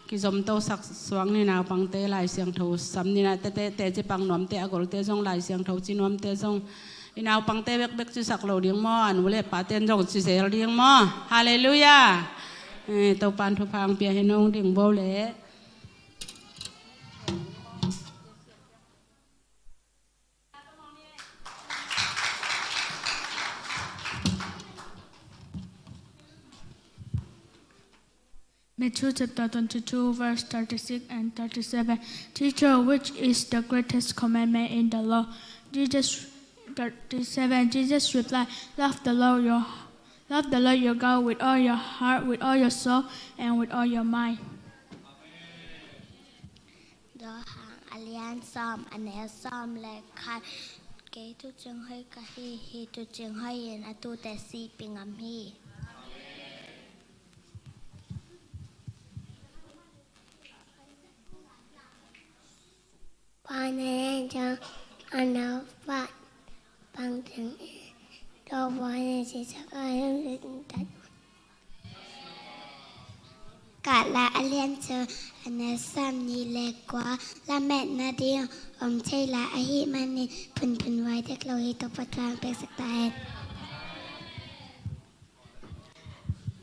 kizomtosak suak ni, naupangte Lai Siangtho sam ni, na tete teci pang nuamte, a golte zong Lai Siangtho ci nuamte zong, i naupangte bekbek cisak lo ding maw, a nu le pate in zong ci zel ding maw. Halleluiah. Eh, Topa in thupha hong pia hen aw, ding bo le. Matthew chapter twenty-two, verse thirty-six and thirty-seven. Teacher, which is the greatest commandment in the law? Jesus, thirty-seven, Jesus replied, love the Lord your, love the Lord your God with all your heart, with all your soul, and with all your mind. Johan a lian sawm, a neu sawm le khat. Kei tuucing hoih ka hi, hih tuucing hoih in a tuute sihpih ngam hi. Pane jang anau fat pang teng e. Topa ne sisak a yang tat. Kala a lian sawm, a neu sawm nih le kua. Lametna ding om thei lai ahih manin phunphun vai dek lo hi. Topa thupha piaksak ta hen.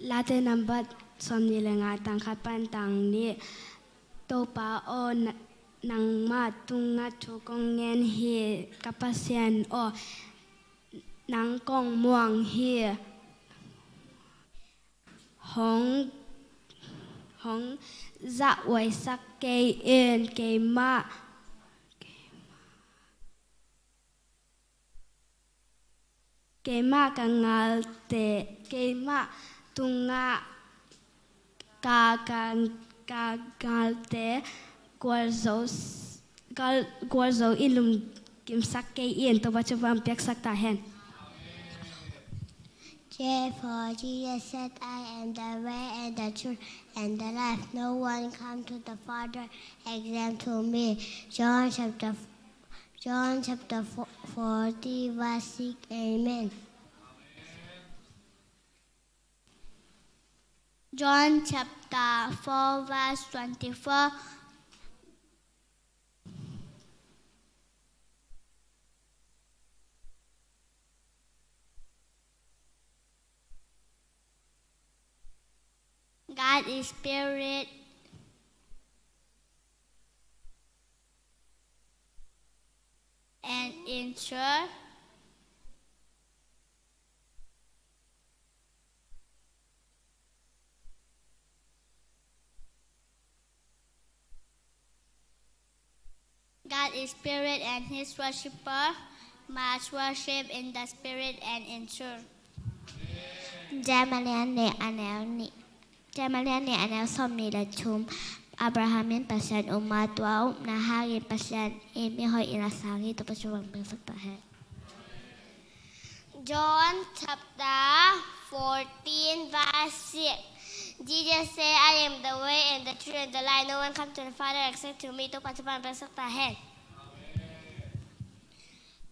Late number sawm nih le nga, tang khat pan tang nih. Topa aw, na-, nangmah tungah thu kong ngen hi, ka Pasian aw, nang kong muang hi. Hong, hong zahhuaisak kei in, keimah, keimah ka ngalte, keimah tungah ka, ka, ka ngalte gualzo, gual, gualzo in lungkimsak kei in. Topa thupha piaksak ta hen. Therefore, Jesus said, "I am the way and the truth and the life. No one come to the Father except through me." John chapter, John chapter fourteen, verse six. Amen. John chapter four, verse twenty-four. God is spirit, and in truth, God is spirit, and his worshipper must worship in the spirit and in truth. Jeremiah nih, a neu nih. Jeremiah nih, a neu sawm nih le thum. Abraham in Pasian um a, tua upna hangin Pasian in mihoih in a sang hi. Topa thupha piaksak ta hen. John chapter fourteen, verse six. Jesus say, "I am the way and the truth and the life. No one come to the Father except through me." Topa thupha piaksak ta hen.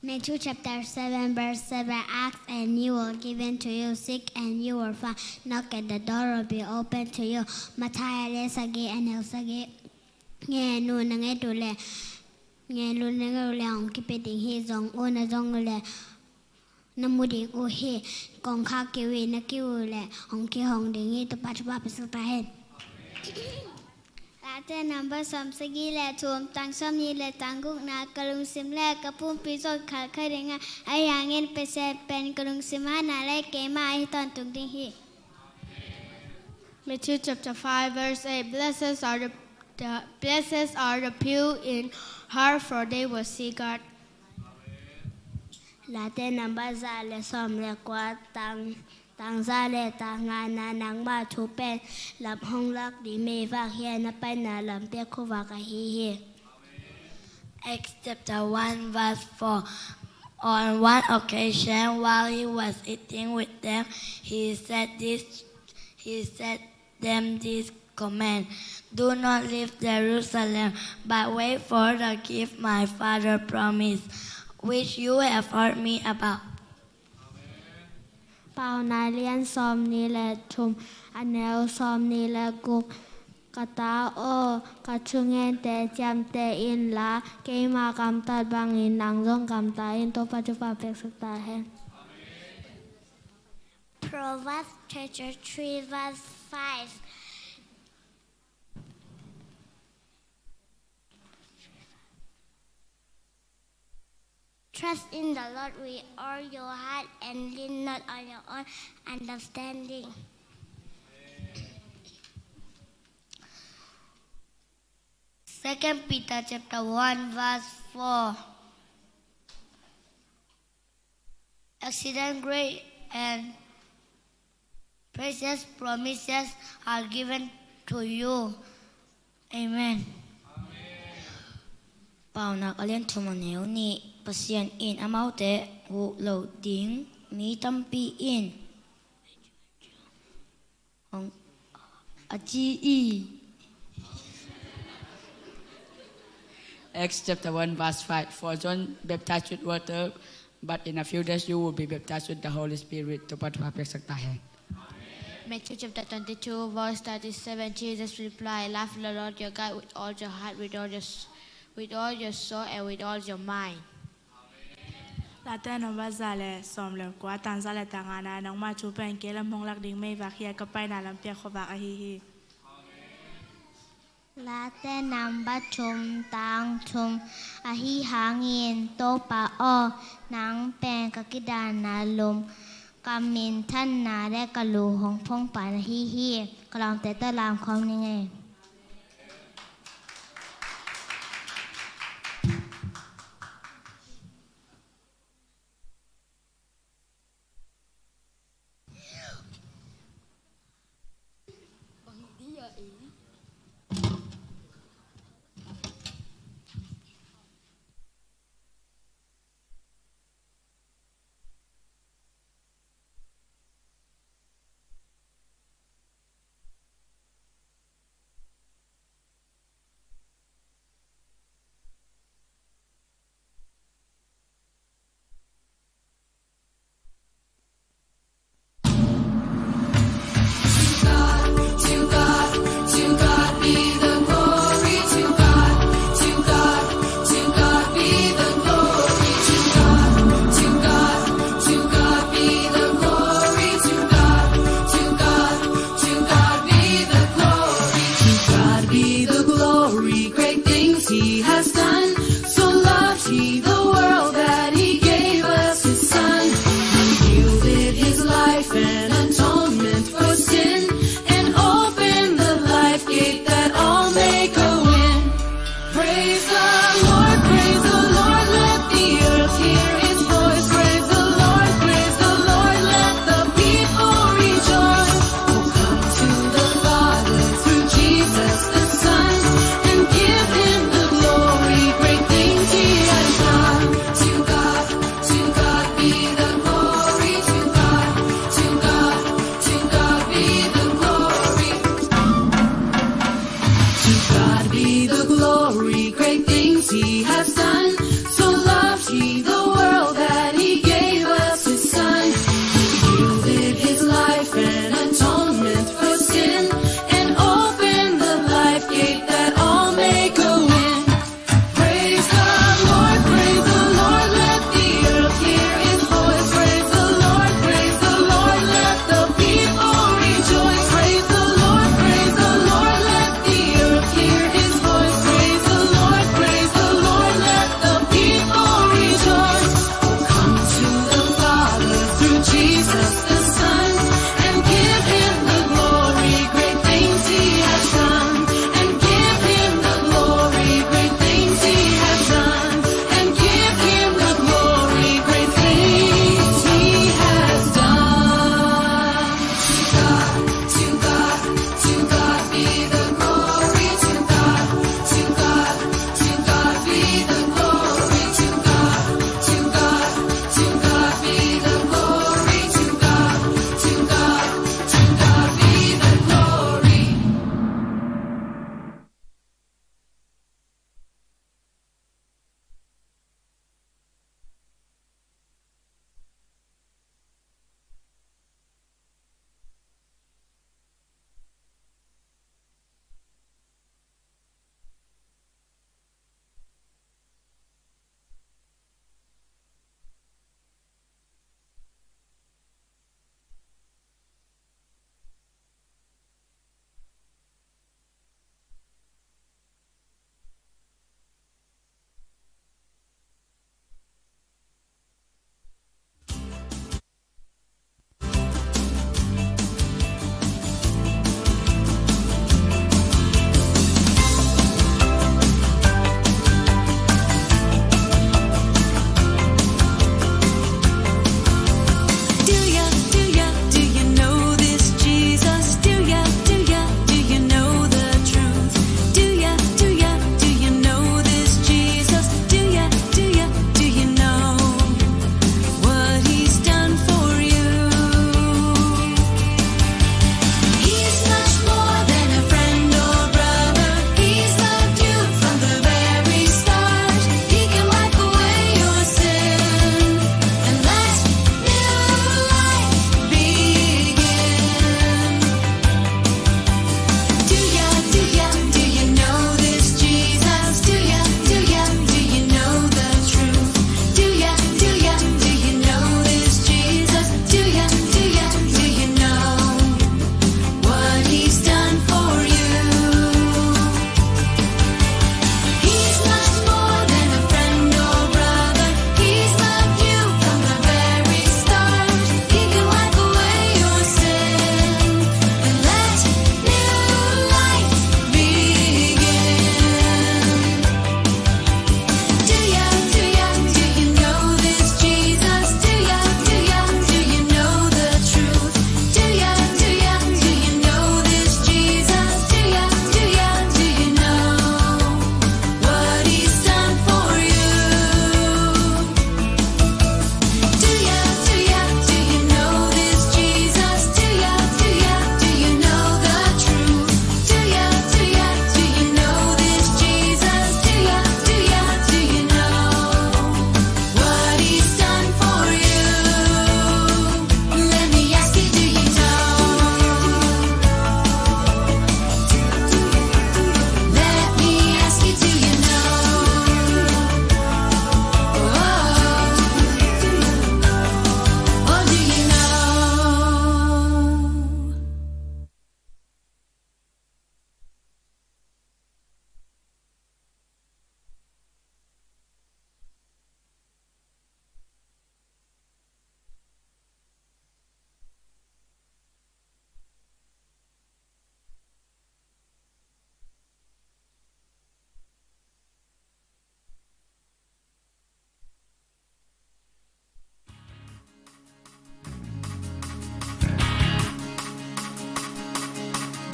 Matthew chapter seven, verse seven. "Ask and it will be given to you. Seek and you will find. Knock and the door will be open to you." Matthai a lian sagih, a neu sagih. Ngen un, na nget uh leh, ngen un, na nget uh leh hong kipia ding hi. Zong un, na zong uh leh na mu ding uh hi. Kong khak kei un, na kiu uh leh hong kihong ding hi. Topa thupha piaksak ta hen. Late number sawm sagih le thum, tang sawm nih le tang gukna. Ka lungsim le ka pumpi zong khalkha ding a, ahi hangin Pasian pen ka lungsim hatna le keimah ahi tawntung ding hi. Matthew chapter five, verse eight. Blessed are the, the, blessed are the pure in heart, for they will see God. Late number za le sawm le kua, tang, tang za le tang nga. Na nangmah thu pen lam hong lak ding meivak hi a, na paina lam pek khuavak ahi hi. Acts chapter one, verse four. On one occasion, while he was eating with them, he said this, he said them this command: "Do not leave Jerusalem, but wait for the gift my Father promised, which you have heard me about." Paunak a lian sawm nih le thum, a neu sawm nih le guk. Ka ta aw, ka thugente ciamteh inla, keima gamtat bangin nang zong gamta in. Topa thupha piaksak ta hen. Proverbs chapter three, verse five. Trust in the Lord with all your heart and lean not on your own understanding. Second Peter chapter one, verse four. Exceeding great and precious promises are given to you. Amen. Paunak a lian thum a neu nih. Pasian in amaute huh loh ding mi tampi in hong a ci hi. Acts chapter one verse five. For John baptized with water, but in a few days you will be baptized with the Holy Spirit. Topa thupha piaksak ta hen. Matthew chapter twenty-two, verse thirty-seven, Jesus replied, "Love the Lord your God with all your heart, with all your s-, with all your soul, and with all your mind." Late number za le sawm le kua, tang za le tang ngana. Nangma thu pen kei lam hong lak ding meivak hi a, ka paina lam piak khuavak ahi hi. Late number thum, tang thum. Ahi hangin Topa aw, nang pen ka kidanna lum, ka minthanna le ka lu hong phongpa na hi hi. Ka lawmte tawh lam khawm ni ngei. To God be the glory, great things he has done. So loved he the world that he gave us his son. He yielded his life an atonement for sin and opened the life gate that all may go in. Praise the Lord, praise the Lord, let the earth hear his voice. Praise the Lord, praise the Lord, let the people rejoice. Oh, come to the Father through Jesus the Son and give him the glory. Great things he has done. To God, to God be the glory. To God, to God, to God be the glory. To God be the glory. Great things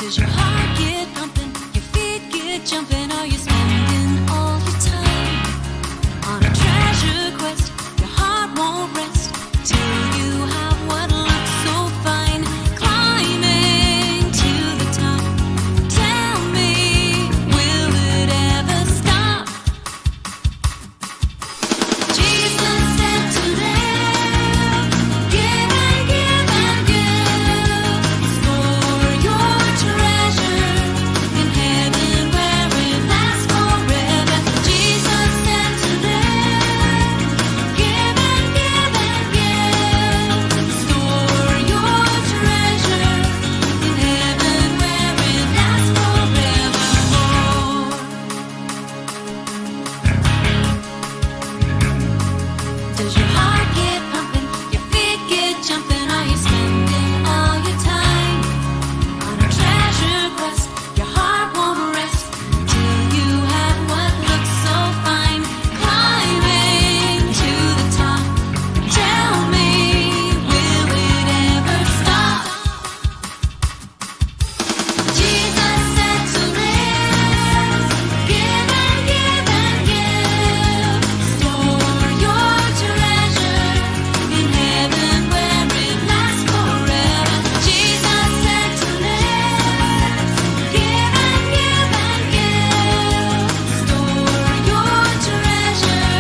Does your heart get pumping? Your feet get jumping? Are you spending all your time on a treasure quest? Your heart won't rest till you have what looks so fine. Climbing to the top. Tell me, will it ever stop? Jesus said to them, "Give and give and give. Store your treasure in heaven where it lasts forever." Jesus said to them, "Give and give and give. Store your treasure in heaven where it lasts forevermore." Does your heart get pumping? Your feet get jumping? Are you spending all your time on a treasure quest? Your heart won't rest till you have what looks so fine. Climbing to the top. Tell me, will it ever stop? Jesus said to Liz, "Give and give and give. Store your treasure in heaven where it lasts forever." Jesus said to Liz, "Give and give and give. Store your treasure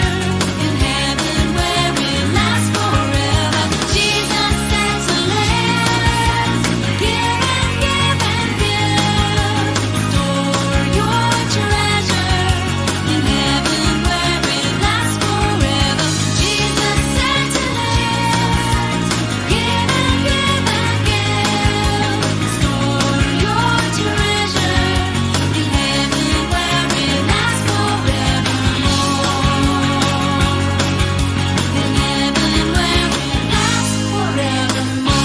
in heaven where it lasts forever." Jesus said to Liz, "Give and give and give. Store your treasure in heaven where it lasts forever." Jesus said to Liz, "Give and give and give. Store your treasure in heaven where it lasts forevermore. In heaven where it lasts forevermore."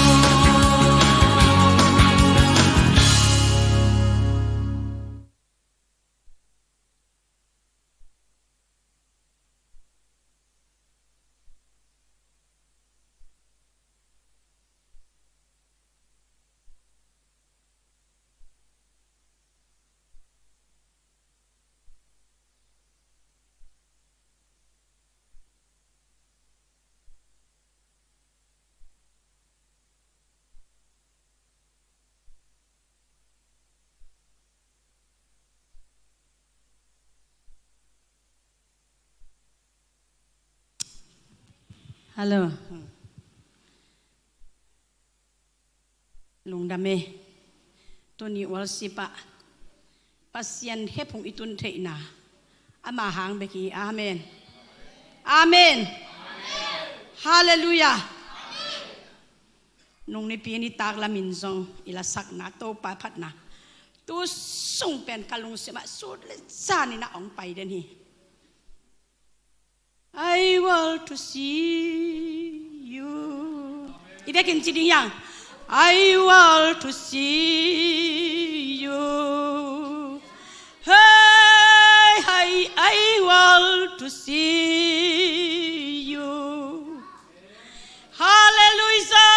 Hello. Lungdam e. Tuni worship ah Pasian khephung i tun theihna ama hang bek hi. Amen. Amen. Halleluiah. Nung nipi nitak lamin zong i lasakna Topa phatna tu sung pen ka lungsim ah sut le zan in a hong pai den hi. I want to see you. I vekin ci ding hiang. I want to see you. Hey, hey, I want to see you. Hallelujah.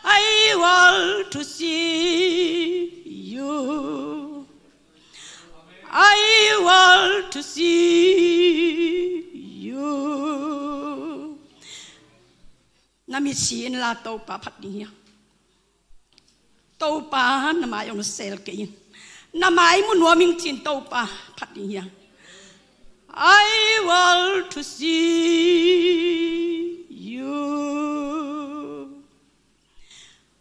I want to see you. I want to see you. Na mit si inla Topa phat ding hiang. Topa na mai hong sel kei in. Na mai mu nuam ing ci-in Topa phat ding hiang. I want to see you.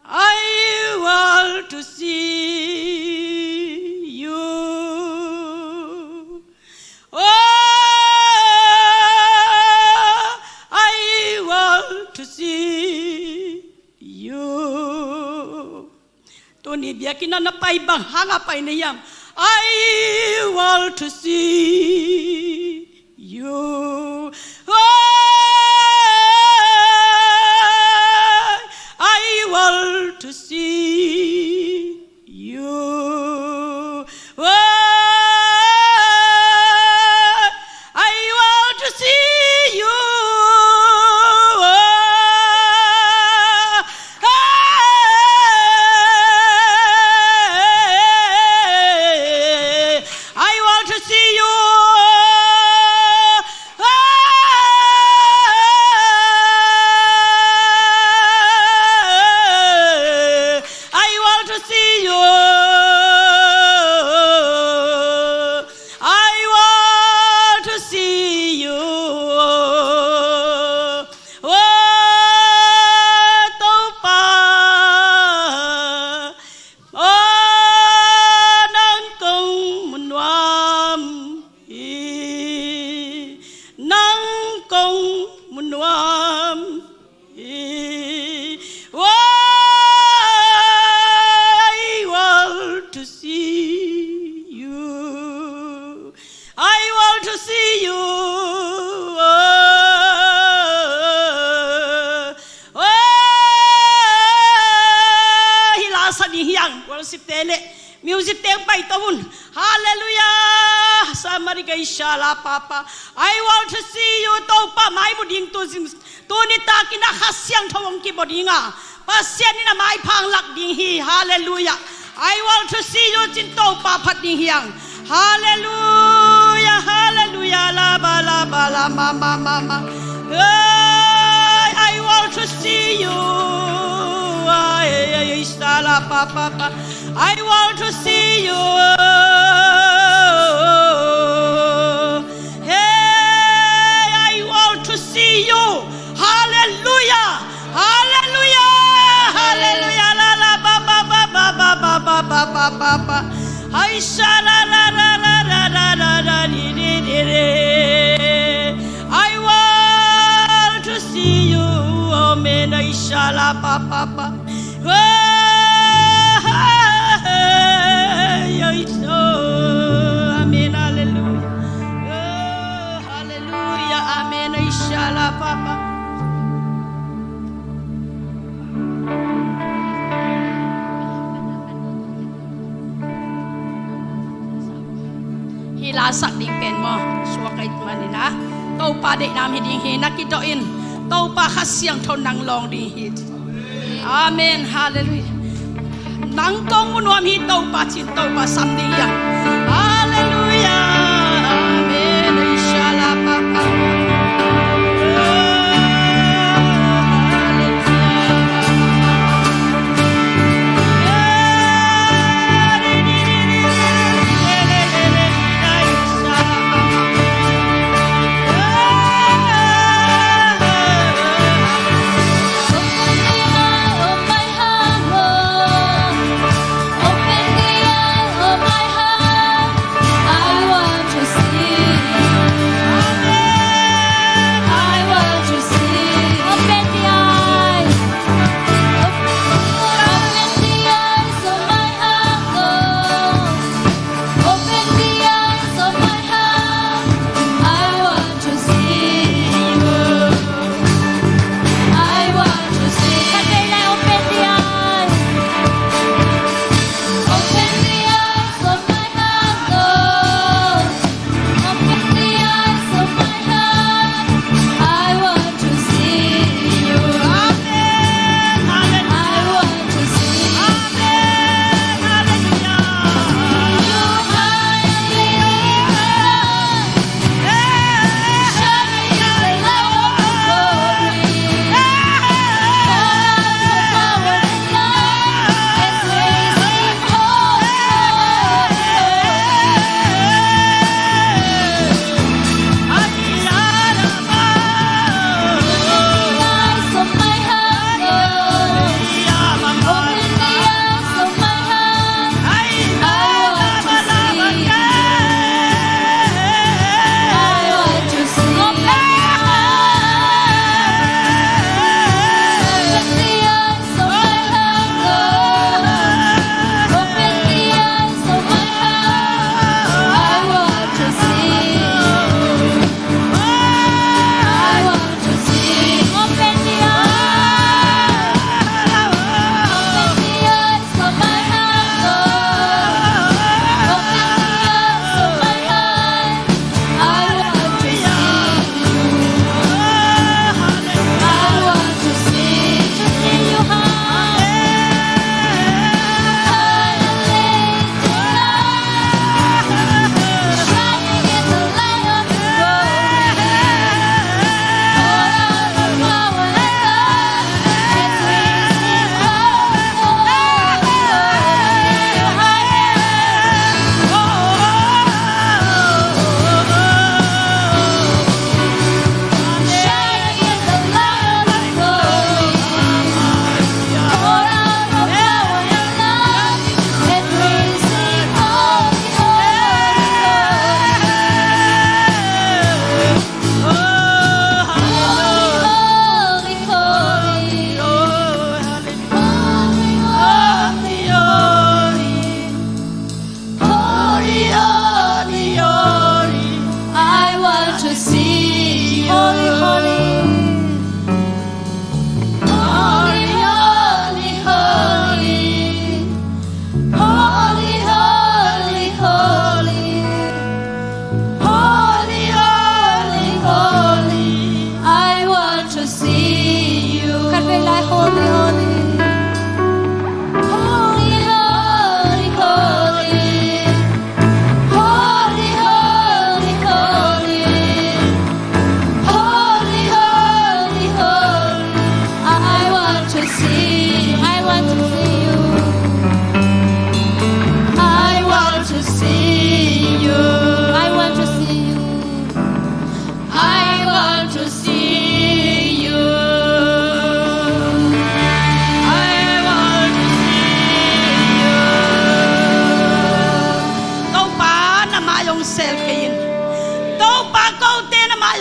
I want to see you. Oh, I want to see you. Tuni biakinn ah na pai bang hang a pai na hiam? I want to see you. Oh, I want to see you. Oh, I want to see you. Oh, To see you. Oh, oh, hih la sa ding hi hang. Worship te le music te hong paito un. Hallelujah. Samari ka isha la papa. I want to see you. Topa mai mu ding tu zing. Tuni takin a Kha Siangtho hong kibawl ding a, Pasian in a maipha hong lak ding hi. Hallelujah. I want to see you, ci-in Topa phat ding hi hang. Hallelujah, hallelujah, la ba la ba la ma ma ma ma. Hey, I want to see you. Ay, ay, ay, sa la pa pa pa. I want to see you. Hey, I want to see you. Hallelujah. Hallelujah. Hallelujah. La la ba ba ba ba ba ba ba ba ba ba ba. Hai sha la la la la la la la la di di di di. I want to see you. Amen. Hai sha la ba ba ba. Oh, amen, hallelujah. Oh, hallelujah, amen. Isha la papa. Hih la sak ding pen maw, suak ahih manin ah, Topa deihna om hi ding hi. Na kidawh in, Topa Kha Siangtho nang lawng ding hi. Amen. Hallelujah. Nang kong mu nuam hi Topa, ci-in Topa sam ding hi hang. Hallelujah. Amen. Isha la papa.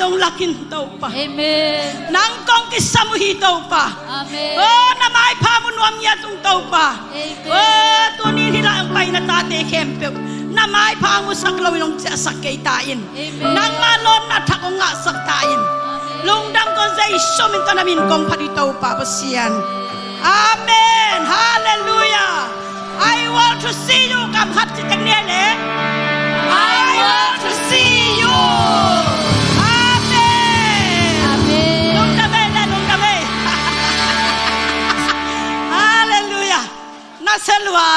hong lak in Topa. Amen. Nang kong kisam uh hi Topa. Amen. Oh, na maipha mu nuam ngiat ung Topa. Amen. Oh, tuni hih lai hong pai na tate khempeuh na maipha hong musak lo in hong ciahsak kei ta in. Amen. Nangma lawnna thak hong ngahsak ta in. Amen. Lungdam kong Jesu min tawh na min kong phat hi Topa Pasian. Amen. Halleluiah. I want to see you. Kam khat ci teng ni le. I want to see you. Amen. Amen. Lungdam ei le, lungdam ei. Halleluiah. Na se lua.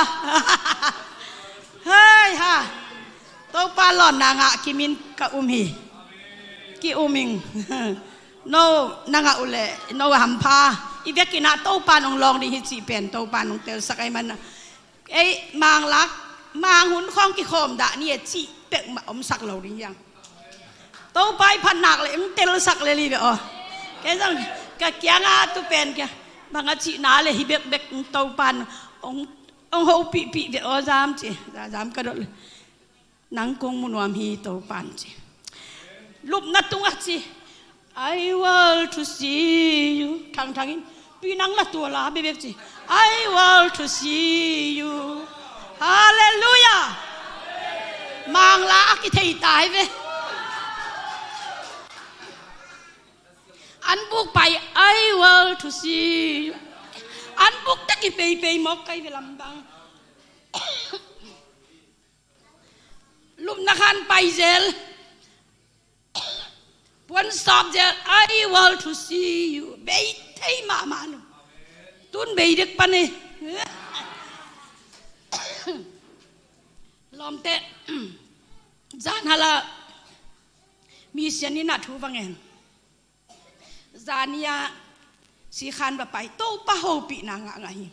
Hei ha. Topa lawnna ngah kimin ka um hi. Ki um ing. No na ngah uh leh no hampha. I vekin ah Topa nong lawng ding hi cih pen Topa nong telsak ahih manin ah, ei, Mang lak, Mang hun khawng kikhawm dah ni e cih peuhmah omsak lo ding hi hang. Topa i phat nak leh hong telsak lel hi ve aw. Kei zong ka kiangah tu pen kia bang a cihna leh hi bekbek, Topa in hong, hong hopihpih ve aw zam ci. Za zam ka dot leh. Nang kong mu nuam hi Topa in ci. Lupna tungah ci. I want to see you. Thangthang in. Pi nang la tua la bekbek ci. I want to see you. Halleluiah. Mang la a kithei ta hi ve. An buk pai, I want to see you. An buk tak i peipei mawk kai ve lam bang. Lupna khan pai zel. Puan sawp zel, I want to see you. Bei thei mahmah lo. Tun bei dek pan e. Lawmte, zan hala mission inn ah thu va ngen. Zan ni-a sikhan va pai, Topa hopihna ngah ngah hi.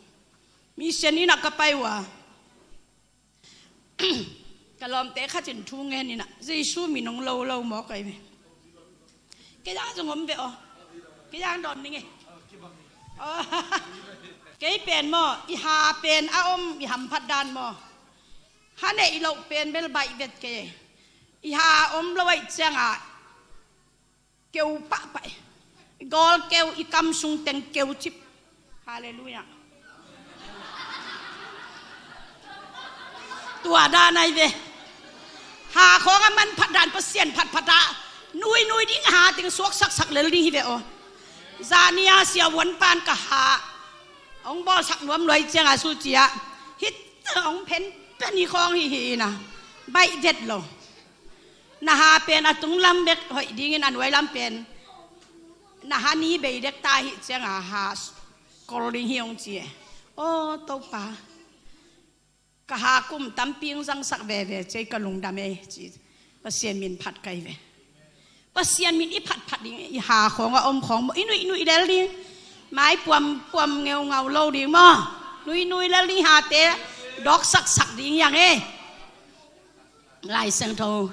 Mission inn ah ka pai uh a, ka lawmte khat in thu ngen in ah, Jesu min hong lo lo mawk ahi ve. Kei zang zong om ve aw. Kei zang dawn ning e. Aw. Kei pen maw, i ha pen a om, i hamphat dan maw. Ha neih loh pen bel baih vet kei. I ha om lo ahih ciangah keu pahpah. Gawl keu, i kam sung teng keu cip. Halleluiah. Tua dan ahi ve. Ha khawng a manphat dan, Pasian phatphat ah nuinui ding, ha teng suaksaksak lel ding hi ve aw. Zan ni-a siavuan pan ka ha hong bawlsak nuam lua ahih ciangah suci ah hih hong phenphen hi khawng hi hi in ah baih vet lo. Na ha pen a tunglam bek hoih dingin a nuailam pen na ha ni bei dek ta ahih ciangah ha kol ding hi hong ci e. Aw Topa, ka ha kum tampi hong zangsak veve ci e, ka lungdam e ci. Pasian min phat ka hi ve. Pasian min i phatphat ding, i ha khawng a om khawng maw, i nuihnuih lel ding. Mai puampuam ngeungau lo ding maw. Nuihnuih lel ding, hate dawksaksak ding hi hang e. Lai Siangtho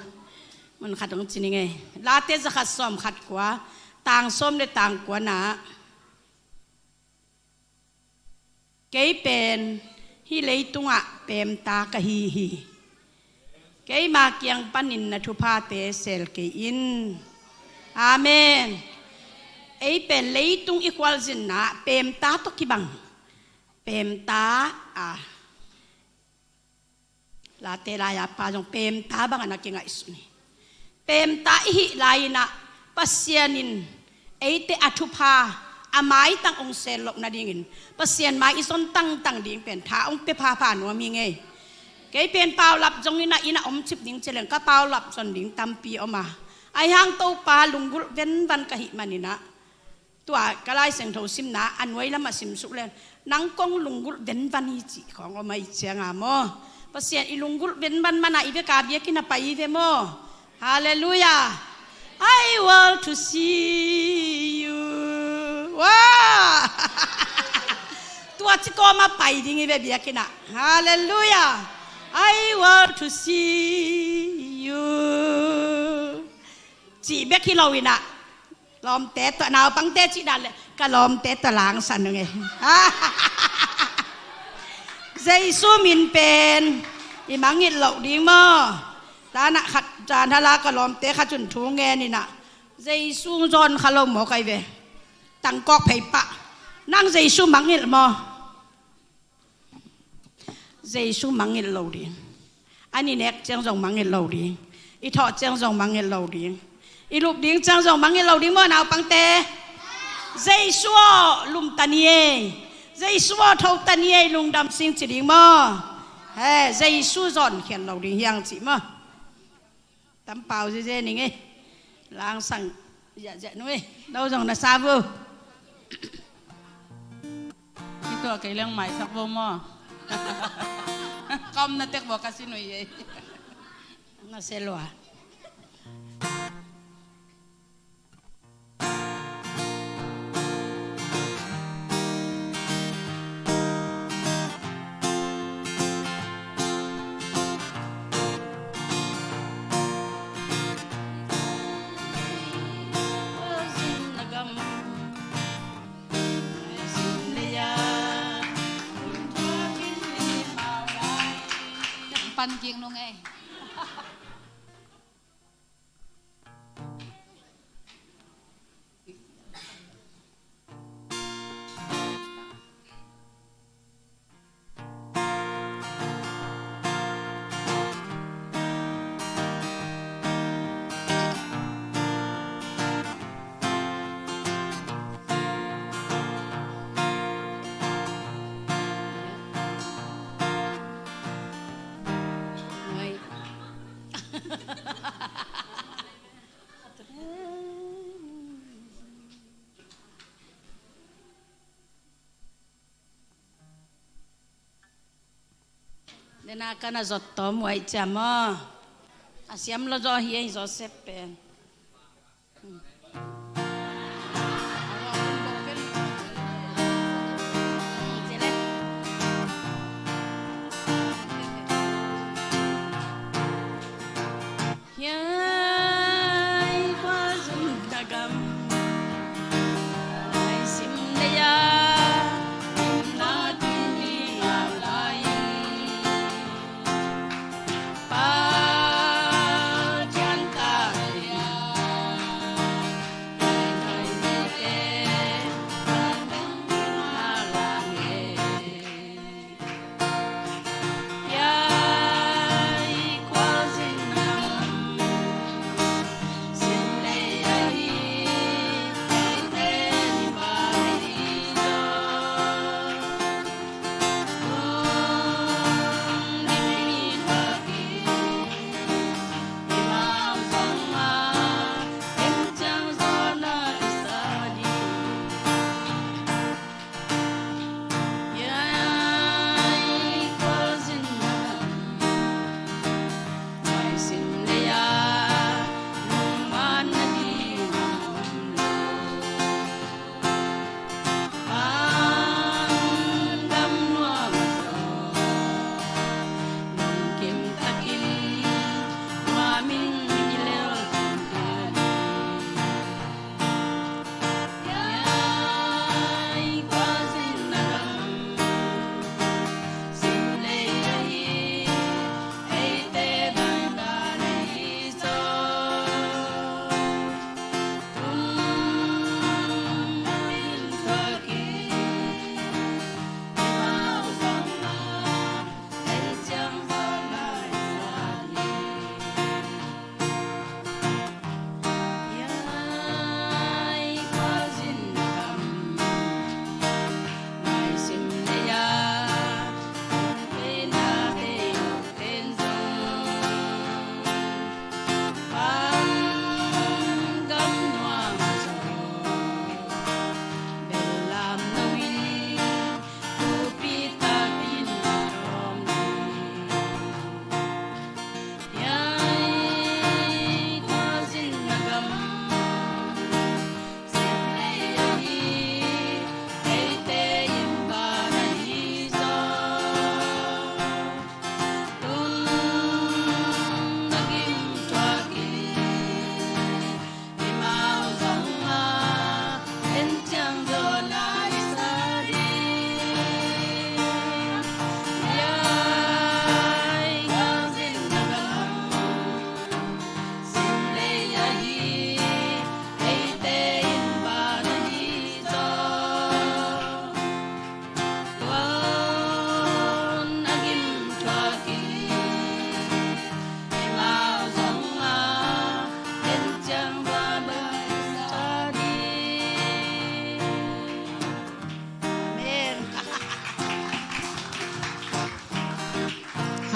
mun khat hong ci ning e. Late zakhat sawm khat kua, tang sawm le tang kua na. Kei pen hih leitungah peemta ka hi hi. Keima kiang panin na thuphate sel kei in. Amen. Ei pen leitung i khualzinna peemta tawh kibang. Peemta a Late lai-a pa zong peemta bangin a kingaihsun hi. Peemta i hih lai-in ah Pasian in eite a thupha a maitang hong sel loh nadingin Pasian mai i zon tangtang ding pen tha hong pia phapha nuam hi ing ei. Kei pen paulap zong in ah, inn ah om cip ding ci leng ka paulap zon ding tampi om a, ahi hang Topa lunggulh venvan ka hih manin ah, tua ka Lai Siangtho simna a nuailam ah simsuk leng, nang kong lunggulh venvan hi cih khawng om ahih ciangin maw, Pasian i lunggulh venvan man a i vek a biakinn ah pai hi ve maw. Halleluiah. I want to see you. Wah. Tua ci kawm ah pai ding hi ve biakinn ah. Halleluiah. I want to see you. Cih bek hi lo-in ah, lawmte tawh, naupangte cih dan leh ka lawmte tawh langsan ung e. Jesu min pen i mangngilh loh ding maw. Tanah khat, zan hala ka lawmte khat in thu ngen in ah, Jesu zawn kha lo maw kai ve. Tangkawk phei pah. Nang Jesu mangngilh maw? Jesu mangngilh lo ding. An i nek ciang zong mangngilh lo ding. I thawh ciang zong mangngilh lo ding. I lup ding ciang zong mangngilh lo ding maw naupangte? Jesu aw lumta ni ei. Jesu aw thota ni ei lungdam sing ci ding maw? He, Jesu zawn khial lo ding hiang ci maw? Tampau ziaziai ning ei. Langsang ziahziah nu ei. No zong na sa vo. Hi tua kei leng maisak vo maw? Ka omna tek vo ka si nui ei. Na se lua. Pan kik nung ei. Dena kana zot tawm uai cia maw? A siam lo zaw hi ei Joseph pen.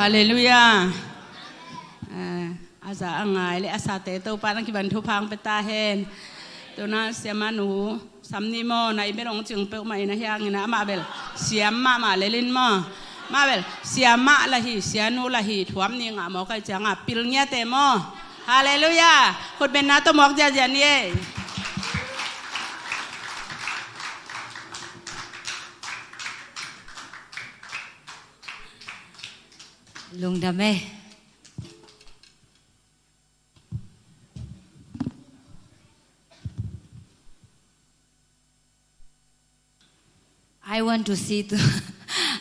Halleluiah. Eh, a za a ngai le a sate Topa na kiban thupha hong pia ta hen. Tuna siamah nu Sam Ni maw, na i bia dong cing peuhmah in a hiangin a, amah bel siam mahmah lel in maw. Amah bel siamah lah hi, sianu lah hi, thuam ni ngah maw, kai ciangah pil ngiate maw. Halleluiah. Khutbenna tawh muak ziazia ni ei. Lungdam ei. I want to see too.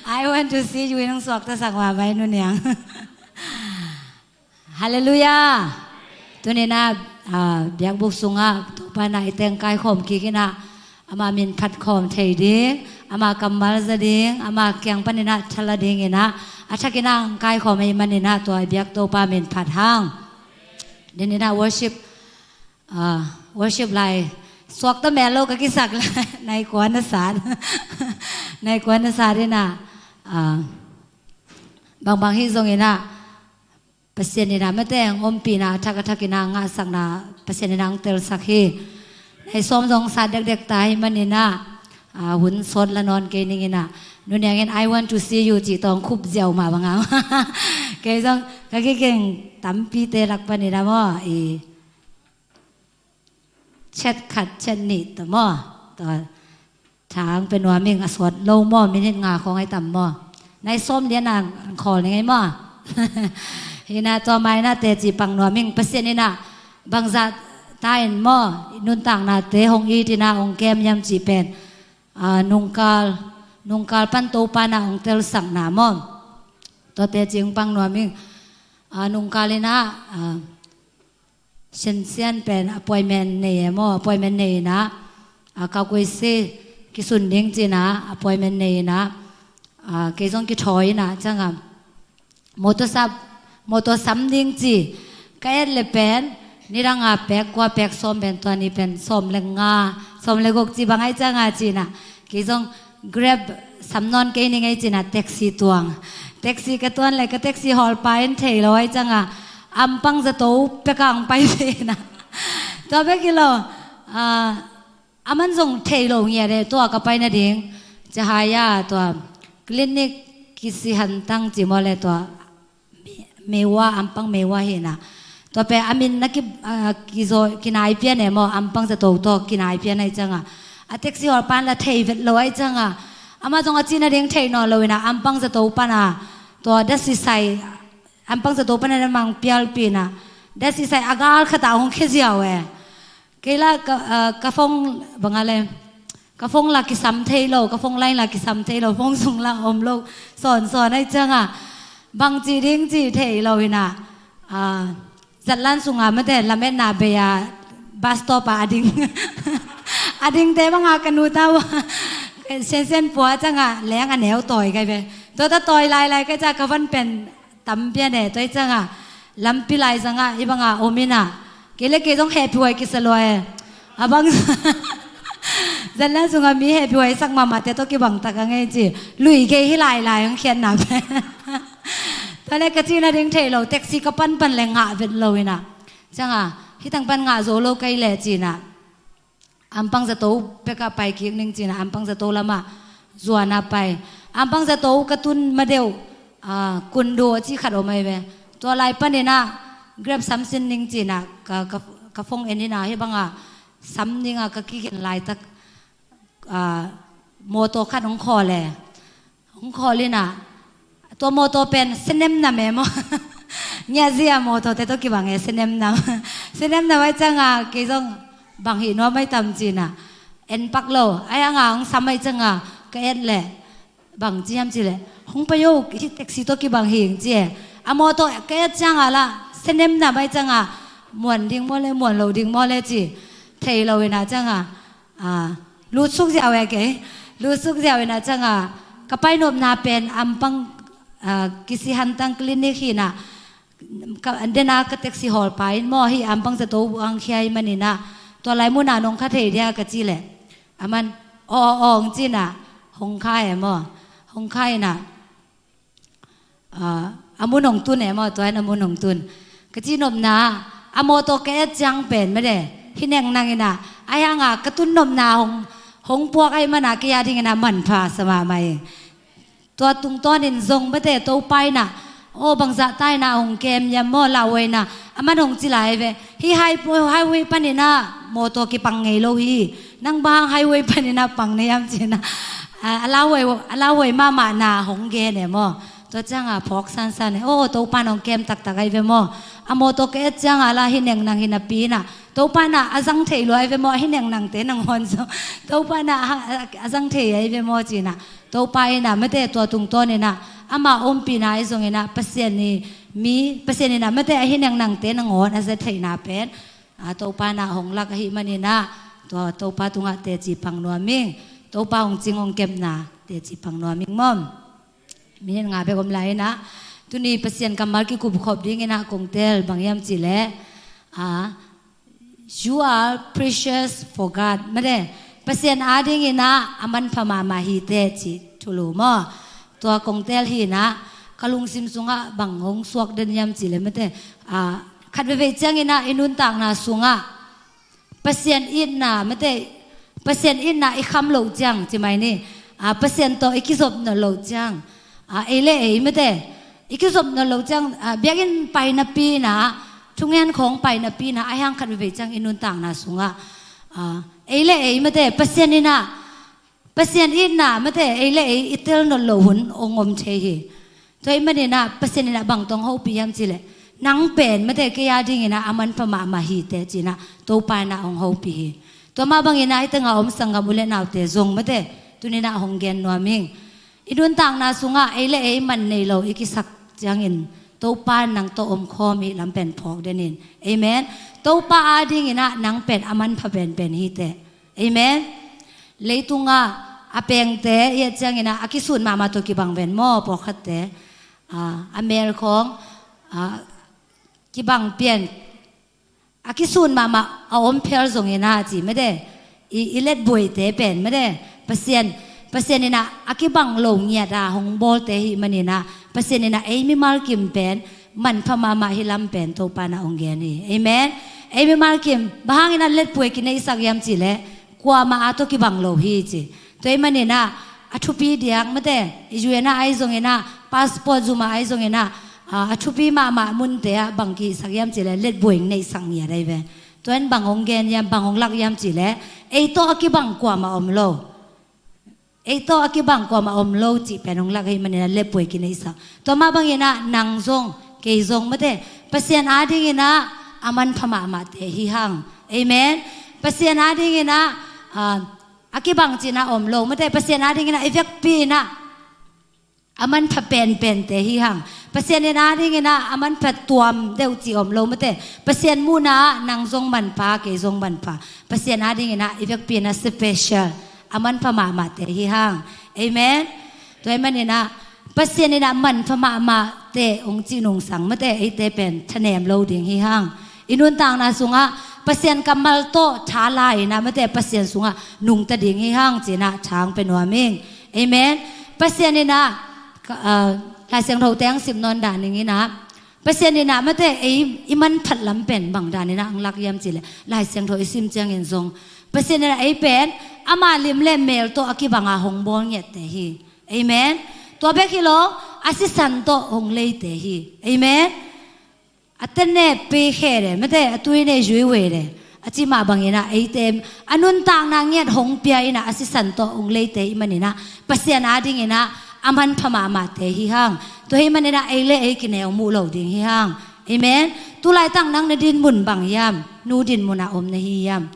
I want to see you in suakta sak wa bai nu niang. Halleluiah. Tuni na, ah, biakbuk sungah Topa na i teng kaikhawm kik in a, ama min phatkhawm thei ding, ama kammal za ding, ama kiang panin a thala dingin a, a thakin a kaikhawm ahih manin a tua i biak Topa min phat hang. Tuni na worship, ah, worship lai suakta mel lo ka kisak lai. Nai kua na sat. Nai kua na sat in a, ah, bangbang hi zongin a, Pasian in a mate hong ompihna a thak a thakin a ngahsakna Pasian in a hong telsak hi. Nai sawm zong sat dekdek ta hi manin a, ah, hun sawt la nawn kei ning in a, nu niangin I want to see you cih tawh hong khup ziau mah bang a. Kei zong ka kikeng tampite lak panin a maw, i chet khat chet nih tawh maw, tawh thang pe nuam ing, a sawt lo maw, minit nga khawng ai tam maw. Nai sawm lian a khawl ning ei maw. Hi na tua mai na teci pang nuam ing. Pasian in a bangzah ta in maw, nuntaknate hong it in a hong kem hiam cih pen, ah, nungkal, nungkal pan Topa na hong telsakna maw. Tua teci hong pang nuam ing. Ah, nungkal in a, ah, Sensian pen appointment nei e maw, appointment nei in a, ah, Kaukwe se kisun ding ci in a, appointment nei in a, ah, kei zong kithawi in a, ciangah motor sap, motor sam ding ci, ka et le pen, nidang a pek kua pek sawm pen tua ni pen sawm le nga, sawm le guk ci bang ai ciangah ci in a, kei zong Grab sam nawn kei ning ei ci in a taxi tuang. Taxi ka tuan le ka taxi hawlpa in thei lo ai ciangah ampang zato pek a hong pai ve in a. Tua bek hi lo, ah, aman zong thei lo ngiat e, tua ka pai nading. Cahaya tua clinic kisi hantang ci maw le tua Mewa, ampang Mewa hi na. Tua pen a min na ki, ah, kizo, kinai pian e maw, ampang zato tawh kinai pian ai ciangah. A taxi hawlpa in la thei vet lo ai ciangah. Amah zong a cih nading thei nawn lo in a, ampang zato pan a. Tua dasisai, ampang zato pan a na mang pialpih in a. Dasisai a gal khat ah hong khia ziau e. Kei la ka, ah, ka phone bang a le. Ka phone la kisam thei lo, ka phone line la kisam thei lo, phone sung la om lo. Sawn sawn ai ciangah. Bang ci ding ci thei lo in a. Ah, zatlan sungah mate lametna bei a bus stop ah a ding. A dingte bang a ka nu ta uh. Sensen pua ciangah leng a neu tawi kai ve. Tua ta tawi lailai kai ciangah ka van pen tam pian e, tua ai ciangah lampi lai zangah i bang a om in a. Kei le kei zong hehpih huai kisa lua e. A bang zatlan sungah mi hehpih huai sak mahmahte tawh kibang tak a ngei ci. Lui kei hi lailai hong khiatna pen. Tua le ka cih nading thei lo, taxi ka panpan le ngah vet lo in a. Ciangah, hih teng pan ngah zo lo kei le ci in a. Ampang zato pek a pai kik ning ci in a, ampang zato lamah zuan a pai. Ampang zato ka tun ma deuh, ah, kundo a cih khat om ai ve. Tua lai panin a Grab sam sin ning ci in a ka, ka, ka phone en in a, hih bang a sam ning a ka kigen laitak, ah, motor khat hong khawl e. Hong khawl in a, tua motor pen senem nam e maw. Ngiahzia motor te tawh kibang e, senem nam. Senem nam ai ciangah kei zong bang hih nuam ai tam ci in a. En pak lo, ai anga hong sam ai ciangah ka et leh. Bang ci hiam ci leh. Hong pai o, hih taxi tawh kibang hi ing ci e. A motor ka et ciangah la, senem nam ai ciangah. Muan ding maw le, muan lo ding maw le ci. Thei lo in a ciangah. Ah, lutsuk ziau e kei. Lutsuk ziau in a ciangah ka painopna pen ampang, ah, kisi hantang clinic hi in a, ka, dena ka taxi hawlpa in maw hih ampang zato ang khia hi manin a, tua lai mun a nong kha thei dia ka cih leh. Aman, aw, aw, aw, hong ci in a, hong kha e maw. Hong kha in a. Ah, A mun hong tun e maw, tua in a mun hong tun. Ka cih nopna, a mawtaw ka et ciang pen mate, hi nengneng in ah, ahi hang a ka tun nopna hong, hong puak ahih man a kei a ding in ah manpha sa mahmah hi. Tua tungtawn in zong mate, Topa in ah, aw bangzah ta in ah hong kem hiam maw, lauhuai in ah, aman hong ci lai ve. Hih highway, highway pan in ah mawtaw kipang ngei lo hi. Nang bang hang highway pan in ah pang na hiam ci in ah, a, a lauhuai, a lauhuai mahmahna hong gen e maw. Tua ciang a phawk sansan e, aw Topa in hong kem taktak ahi ve maw. A mawtaw ka et ciang a la hi nengneng hi napi in ah, Topa in ah a zang thei lua ahi ve maw, a hi nengnengte nangawn zong. Topa in ah a, a, a zang thei ahi ve maw ci in ah. Topa in ah mate, tua tungtawn in ah, ama ompihna ahi zong in ah, Pasian i mi, Pasian in ah mate, a hi nengnengte nangawn a zat theihna pen, a, Topa in ah hong lak ahih man in ah, tua Topa tungah teci pang nuam ing. Topa hong cing hong kepna teci pang nuam ing maw. Minit nga bek om lai in ah, tuni Pasian kammal kikupkhop ding in ah kong tel bang hiam cih leh, a, "You are precious for God." Mate, Pasian a ding in ah a manpha mahmah hi teh cih thulu maw. Tua kong tel hi in ah, ka lungsim sungah bang hong suak den hiam cih leh mate, a, khat veivei ciang in ah i nuntakna sungah Pasian itna mate, Pasian itna i kham loh ciang, ci mai ni, a, Pasian tawh i kizop nawn loh ciang, a, ei le ei mate, i kizop nawn loh ciang, a, biakinn pai napi in ah, thungen khawng pai napi in ah, ahi hang khat veivei ciang i nuntakna sungah, a, ei le ei mate, Pasian in ah, Pasian itna mate, ei le ei i tel nawn loh hun hong om thei hi. Tua ahih man in ah, Pasian in ah bang tawh hong hopih hiam cih leh, "Nang pen mate, kei a ding in ah a manpha mahmah hi teh," ci in ah, Topa in ah hong hopih hi. Tua mah bang in ah, hih tengah om sanggam u le naute zong mate, tuni in ah hong gen nuam ing. I nuntakna sungah ei le ei man nei lo i kisak ciangin, Topa in nang tawh omkhawm i hih lam pen phawk den in. Amen. Topa a ding in ah nang pen a manpha penpen hi teh. Amen. Leitungah a pengte i et ciang in ah, a kisut mahmah tawh kibang ven maw, pawlkhatte. A, a mel khawng, a, kibang pian. A kisut mahmah a om phial zong in ah, ci mate, i, i letbuaite pen mate, Pasian, Pasian in ah a kibang lo ngiat a hong bawlte ahih man in ah, Pasian in ah ei mimal kim pen manpha mahmah hi lam pen Topa in ah hong gen hi. Amen. Ei mimal kim, bang hang in ah letbuai kineihsak hiam cih leh, kuamah a tawh kibang lo hi, ci. Tua ahih man in ah, a thupi diak mate, i U N ah ahi zong in ah, passport zum ah ahi zong in ah, a, a thupi mahmah munte ah bang kihihsak hiam cih leh, letbuai neihsak ngiat ahi ve. Tua in bang hong gen hiam, bang hong lak hiam cih leh, ei tawh a kibang kuamah om lo. Ei tawh a kibang kuamah om lo cih pen hong lak ahih man in ah, letbuai kineihsak. Tua mah bang in ah, nang zong, kei zong mate, Pasian a ding in ah a manpha mahmahte hi hang. Amen. Pasian a ding in ah, a, a kibang cihna om lo mate, Pasian a ding in ah i vekpi in ah a manpha penpente hi hang. Pasian in a ding in ah a manpha tuam deuh cih om lo mate, Pasian muhna ah nang zong manpha, kei zong manpha. Pasian a ding in ah i vekpi in ah special, a manpha mahmahte hi hang. Amen. Tua ahih man in ah, Pasian in ah manpha mahmahte hong cih nungsang mate, eite pen thanem lo ding hi hang. I nuntakna sungah Pasian kammal tawh tha la in ah mate, Pasian sungah nungta ding hi hang, ci in ah tha hong pia nuam ing. Amen. Pasian in ah, ka, a, Lai Siangtho teng sim nawn dan ning in ah, Pasian in ah mate, ei i manphat lam pen bang dan in ah hong lak hiam cih leh, Lai Siangtho i sim ciangin zong, Pasian in ah ei pen ama lim le mel tawh a kibang a hong bawl ngiatte hi. Amen. Tua bek hi lo, a sisan tawh hong leite hi. Amen. A tene pei khe de mate, a tui ne zui wei de, a cih mah bang in ah, eite a nuntakna ngiat hong pia in ah, a sisan tawh hong leite ahih man in ah, Pasian a ding in ah a manpha mahmahte hi hang. Tua ahih man in ah, ei le ei kineu muh lo ding hi hang. Amen. Tulaitak nang na dinmun bang hiam, nu dinmun ah om na hi hiam?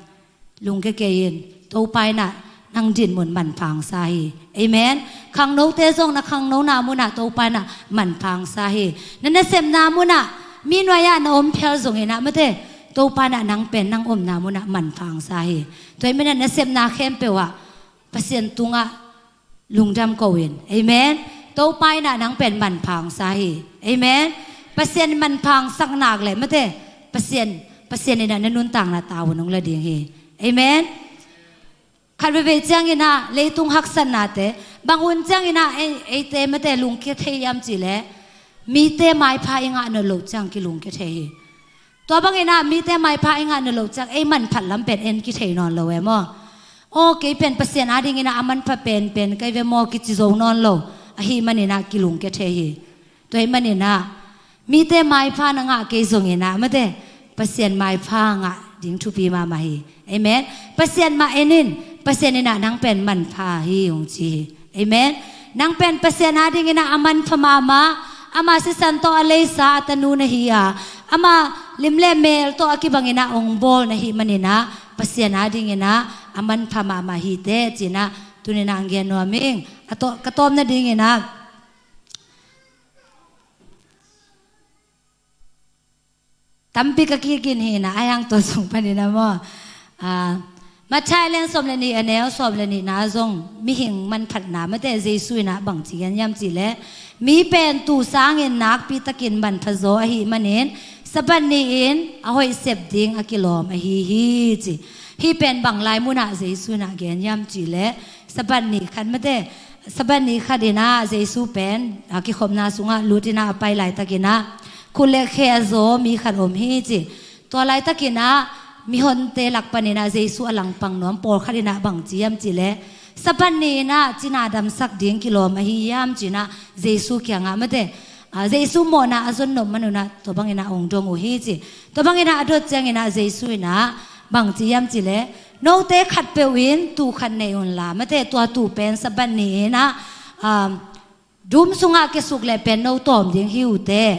Lungkia kei in, Topa in ah nang dinmun manpha hong sa hi. Amen. Khangnote zong na khangnona mun ah Topa in ah manpha hong sa hi. Na nasepna mun ah, mi nuai ah na om phial zong in ah mate, Topa in ah nang pen nang omna mun ah manpha hong sa hi. Tua ahih man in ah nasepna khempeuh ah Pasian tungah lungdam ko in. Amen. Topa in ah nang pen manpha hong sa hi. Amen. Pasian manpha hong sak nak leh mate, Pasian, Pasian in ah na nuntakna tavuan hong la ding hi. Amen. Khat veivei ciang in ah leitung haksatnate, bang hun ciang in ah ei, eite mate lungkia thei hiam cih leh, Mite maipha i ngah nawn loh ciang kilungkia thei hi. Tua bangin ah mite maipha i ngah nawn loh ciang ei manphat lam pen en kithei nawn lo e maw? Aw, kei pen Pasian adingin ah a manpha penpen kai ve maw kici zo nawn lo ahih manin ah kilungkia thei hi. Tua ahih manin ah mite maipha na ngah kei zongin ah mate Pasian maipha ngah ding thupi mahmah hi. Amen. Pasian mah en in, Pasian in ah nang pen manpha hi hong ci hi. Amen. Nang pen Pasian adingin ah a manpha mahmah, ama sisan tawh a leisa a tanu na hi a, ama lim le mel tawh a kibangin ah hong bawl na hih manin ah Pasian adingin ah a manpha mahmah hi teh ci-in ah tuni-in ah hong gen nuam ing. A tawh, ka tawpna dingin ah tampi ka kigin hi-in ah, a hiang tua sung panin ah maw? Ah, Matthai a lian sawm le nih a neu sawm le nihna zong mihing manphatna mate Jesu in ah bangci gen hiam cih leh, mi pen tuu sangin nakpi takin manpha zaw ahih manin Sabbath ni-in a hoih sep ding a kilawm ahi hi ci. Hih pen bang lai munah Jesu in ah gen hiam cih leh, Sabbath ni khat mate, Sabbath ni khatin ah Jesu pen a kikhopna sungah lutin ah a pai laitakin ah khut le khe a zaw mi khat om hi ci. Tua laitakin ah mihonte lak panin ah Jesu a langpang nuam pawlkhat in ah bangci hiam cih leh, Sabbath ni-in ah cina damsak ding kilawm ahi hiam ci-in ah Jesu kiangah mate, ah, Jesu mawhna a zon nop manun ah tua bangin ah hong dong uh hi ci. Tua bangin ah a dot ciangin ah Jesu in ah bangci hiam cih leh, note khatpeuh in tuu khat nei unla mate tua tuu pen Sabbath ni-in ah, um, dum sungah kiasuk leh pen no tawm ding hi uh teh.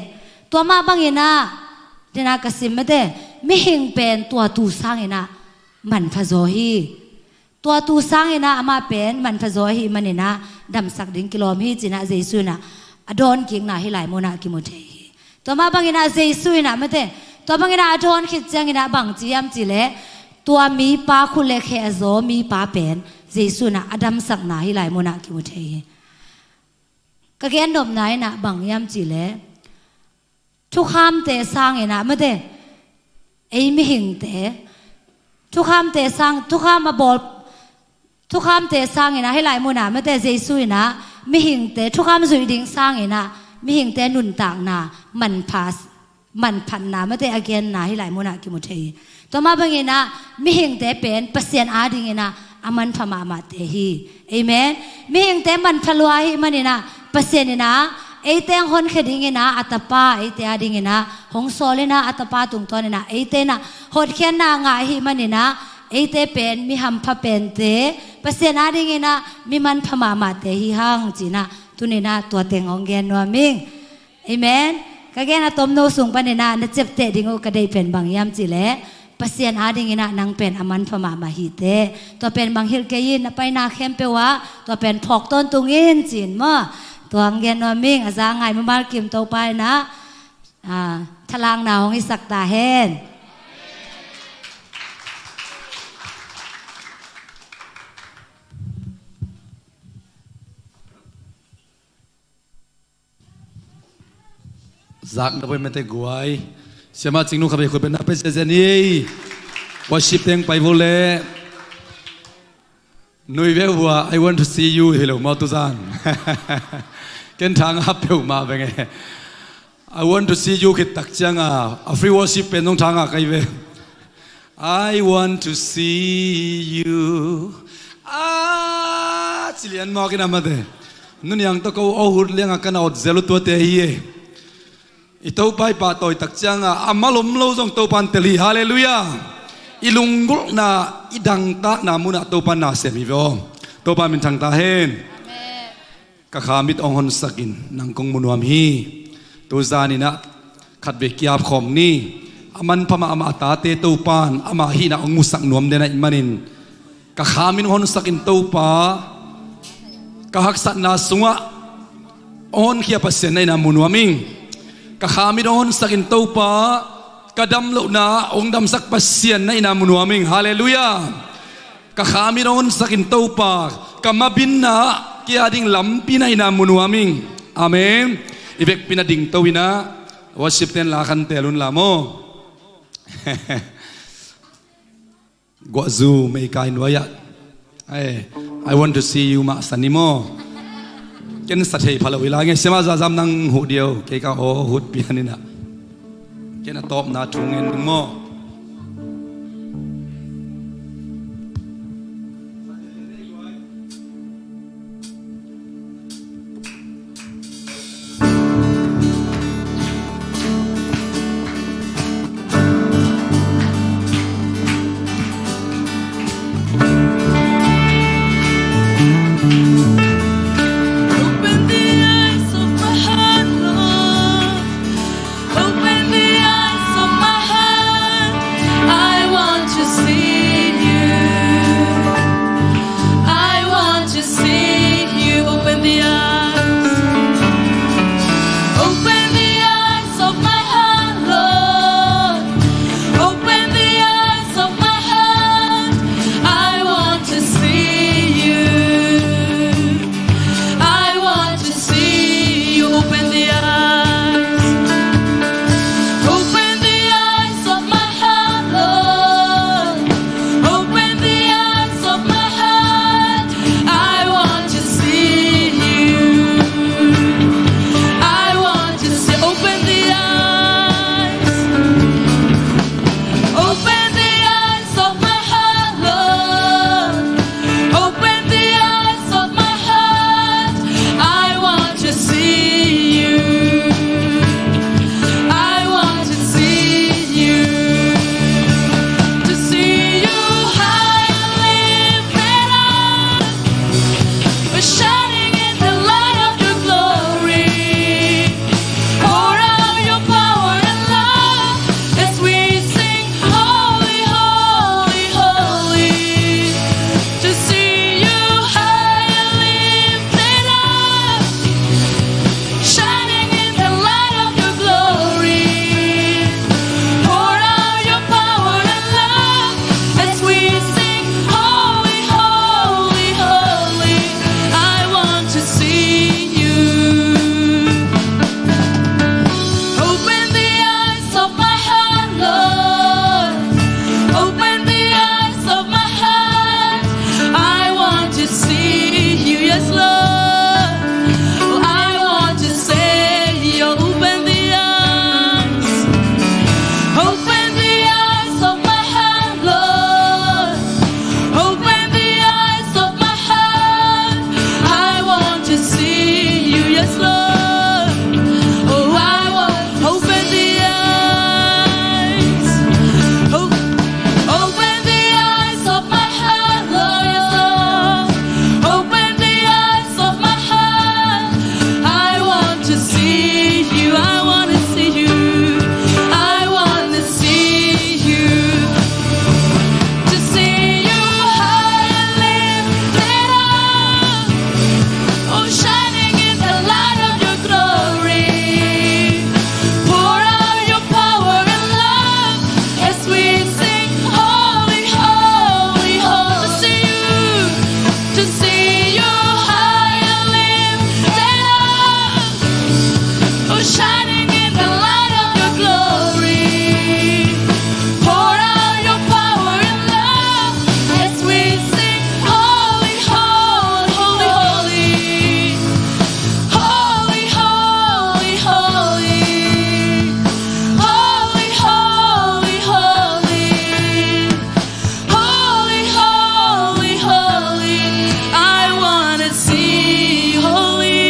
Tua mah bangin ah, dena ka sim mate, mihing pen tua tuu sangin ah manpha zaw hi. Tua tuu sangin ah amah pen manpha zaw ahih manin ah damsak ding kilawm hi ci-in ah Jesu in ah a dawnkikna hih lai munah kimu thei hi. Tua mah bangin ah Jesu in ah mate, tua bangin ah a dawn khit ciangin ah bangci hiam cih leh, tua mipa khut le khe a zaw mipa pen Jesu in ah a damsakna hih lai munah kimu thei hi. Ka gen nopna in ah bang hiam cih leh, thukhamte sangin ah mate, ei mihingte thukhamte sang, thukham a bawl, thukhamte sangin ah hih lai munah mate Jesu in ah mihingte thukham zuih ding sangin ah mihingte nuntakna manpha, manphatna mate a genna hih lai munah kimu thei hi. Tua mah bangin ah mihingte pen Pasian adingin ah a manpha mahmahte hi. Amen. Mihingte manpha lua ahih manin ah Pasian in ah eite hong honkhia dingin ah a tapa eite adingin ah hong sawl in ah a tapa tungtawnin ah eite in ah hotkhiatna ngah ahih manin ah eite pen mi hampha pente, Pasian adingin ah mi manpha mahmahte hi hang ci-in ah tuni-in ah tua teng hong gen nuam ing. Amen. Ka gen a tomno sung panin ah na ciapteh ding uh ka deih pen bang hiam cih leh, Pasian adingin ah nang pen a manpha mahmah hi teh. Tua pen mangngilh kei in, na paina khempeuh ah tua pen phawk tawntung in ci-in maw? Tua hong gen nuam ing. A za ngai mumal kim Topa in ah, ah, thalakna hong hisak ta hen. Zak na voi mete guai. Siama Cingnu kha bei khut beng na pe sia sia ni. Worship teng pai vo le. Nui ve hua, "I want to see you," hi lo maw tu zan. Ken thang a peu ma veng e. "I want to see you," khit tak ciang a, a free worship pen zong thang a kai ve. "I want to see you." Ah, ci lian mawk in a mate. Nu Niang tawh ko aw hut liang a ka na ot zel uh tuate hi e. I Topa i pahtawi tak ciang a, a mal om lo zong Topa in tel hi. Halleluiah. I lunggulhna, i dangtakna munah Topa in na sem hi ve aw. Topa min thang ta hen. Amen. Ka kha mit hong honsak in, nang kong mu nuam hi. Tu zan in ah khatvei ki-ap khawm ni. A manpha mahmah a tate Topa in amah hihna hong musak nuam den ahih manin, ka kha mit hong honsak in Topa, ka haksatna sungah hong honkhia Pasian na hihna mu nuam ing. Ka kha mit hong honsak in Topa, ka damlohna hong damsak Pasian na hihna mu nuam ing. Halleluiah. Ka kha mit hong honsak in Topa, ka mabinna, kei a ding lampi na hihna mu nuam ing. Amen. I vekpi in a dingto in ah, worship ten la khan tel un la maw. Guahzu mei kai nuai ah. Ai, "I want to see you," mah sa ni maw. Ken sa thei pha lo hi lai nge, siamah Zazam nang huh dih o, kei ka aw huh pian in ah. Ken a tawpna thu ngen ning maw. Open the eyes of my heart, Lord. Open the eyes of my heart. I want to see you. I want to see you. Open the eyes. Open the eyes of my heart, Lord. Open the eyes of my heart. I want to see you. I want to see you. Open the eyes. Open the eyes of my heart, Lord. Open the eyes of my heart. I want to see you. I want to see. Open the eyes. Open the eyes of my heart, Lord. Open the eyes of my heart. I want to see you. I want to see you. To see you high and lifted up, shining in the light of your glory. Pour out your power and love as we sing, "Holy, holy, holy." To see you high and lifted up, shining in the light of your glory. Pour out your power and love as we sing, "Holy, holy, holy." I want to see you. Open the eyes of my heart, Lord. Open the eyes of my heart. I want to see you, yes, Lord. Oh, I want to see you. Open the eyes. Open the eyes of my heart, Lord. Open the eyes of my heart. I want to see you, yes, Lord. Oh, I want, open the eyes. O-, open the eyes of my heart, Lord. Open the eyes of my heart. I want to see you. I want to see you. I want to see you. To see you high and lifted up, oh, shining in the light of your glory. Pour out your power and love as we sing, "Holy, holy, holy." To see you, to see you high and lifted up, oh, shining in the light of your glory. Pour out your power and love as we sing, "Holy, holy, holy, holy." Holy, holy, holy. Holy, holy, holy. Holy, holy, holy. I wanna see you holy.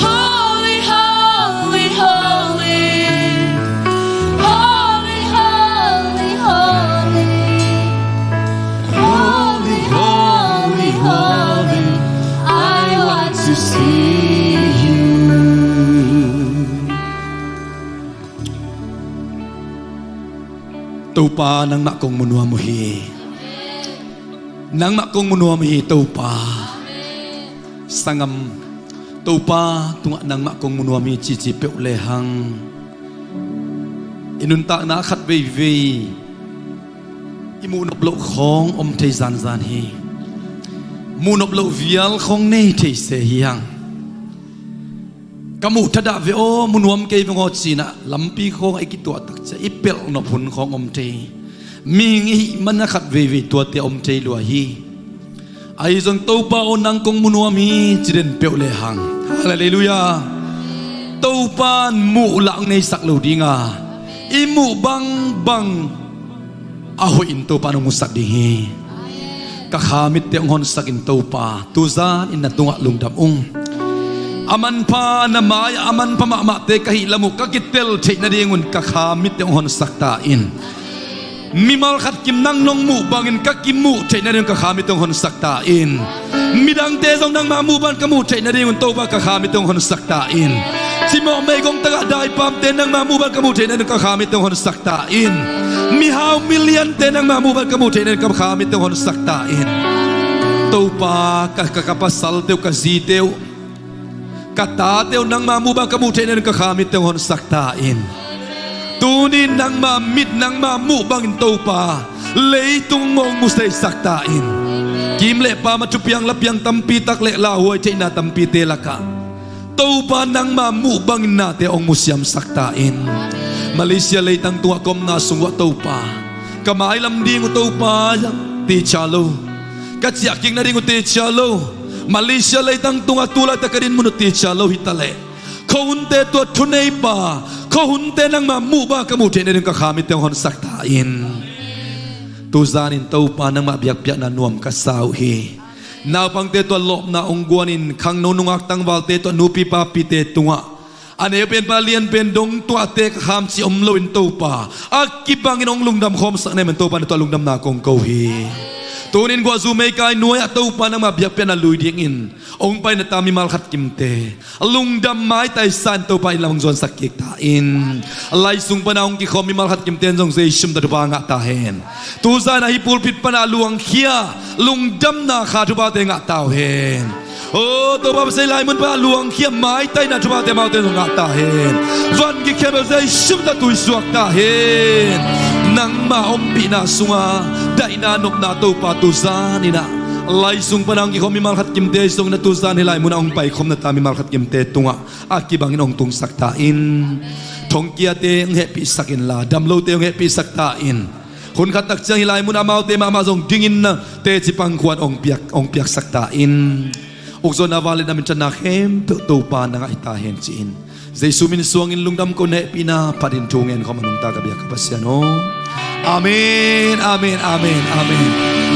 Holy, holy, holy. Holy, holy, holy. Holy, holy, holy, I want to see you. Topa, nangmah kong mu nuam uh hi. Nangmah kong mu nuam uh hi, Topa. Sanggam, Topa tungah nangmah kong mu nuam hi cici peuh lehang, i nuntakna khat veivei i muhnop loh khawng om thei zanzan hi. Muhnop loh vial khawng nei thei se hi hang. Ka muh thadah ve aw, mu nuam kei veng aw cinah lampi khawngah i kituah takcia i pelh nop hun khawng om thei. Mihing i hih mana khat veivei tuate om thei lua hi. Ahi zong Topa aw, nang kong mu nuam hi, ci den peuh lehang. Halleluiah. Topa in muh lah hong neisak lo ding a, i muh bangbang a hoih in Topa in hong musak ding hi. Ka kha mitte hong honsak in Topa, tuzan in na tungah lungdam ung. A manpha na mai-ah a manpha mahmahte ka hih lam uh ka kitel theih nadingun ka kha mitte hong honsak ta in. Mimal khat kim nang nong muh bangin ka kimuh theih nadingun ka kha mitte hong honsak ta in. Midangte zong nangma muh bang ka muh theih nadingun Topa ka kha mitte hong honsak ta in. Cimawh meigong tagah daipamte nangma muh bang ka muh theih nadingun ka kha mitte hong honsak ta in. Mihau miliante nangma muh bang ka muh theih nadingun ka kha mitte hong honsak ta in. Topa ka, ka, ka pasalte uh, ka zite uh, ka tate uh nangma muh bang ka muh theih nadingun ka kha mitte hong honsak ta in. Tuni nangma mit, nangma muh bangin Topa leitung hong mu theisak ta in. Kim le pam a thupiang lapiang tampi tak le lauhuai theihna tampite lakah Topa nangma muh bangin nate hong mu siamsak ta in. Malaysia leitang tungah ka omna sung uah Topa, ka mailam ding uh Topa, teacher lo, ka ciahkik nading uh teacher lo, Malaysia leitang tungah tu laitak ka dinmun uh teacher lo hi taleh, khuahunte tua thuneipa, khuahunte nangma muh bang ka muh theih nading ka kha mitte hong honsak ta in. Tuzan in Topa nangmah biakpiakna nuam ka sa uh hi. Naupangte tua lawpna hong guanin khangno nungak tangvalte tua nupi papite tungah a neu pen pa lian pen dong tuahte ka kham cih om loin Topa, a kibangin hong lungdam khawmsak na hih manin Topa na tua lungdamna kong ko hi. Tunin guahzu meikai nuai-ah Topa nangmah biakpiakna lui dingin hong paina ta mimal khat kimte lungdam maitai sa in Topa in lam hong zuansak kik ta in. Lai sung pana hong kikhawm mimal khat kimte in zong Jesu min tawh thupha ngah ta hen. Tuzan a hih pulpit pana luangkhia lungdamna kha thuphate ngah ta uh hen. O Topa, pasal lai mun pana luangkhia maitaina thuphate amaute in zong ngah ta hen. Van kikhia bel Jesu min tawh tuisuak ta hen. Nangma ompihna sunga daihna nopna Topa tuzan in ah lai sung pana hong kikhawm mimal khat kimte zong na tuzan hih lai munah hong paikhawm na ta mimal khat kimte tungah a kibangin hong tungsak ta in. Thongkiate hong hehpihsak inla, damlote hong hehpihsak ta in. Hun khat tak ciang hih lai mun amaute mahmah zong dingin na teci pangkhuan hong piak, hong piaksak ta in. Ukzawhna, vangliatna, minthanna khempeuh Topa nangah hi ta hen ci-in Jesu min suangin lungdam ko, na hehpihna phatin thu ngen khawm a nungta ka biak ka Pasian aw. Amen, amen, amen, amen.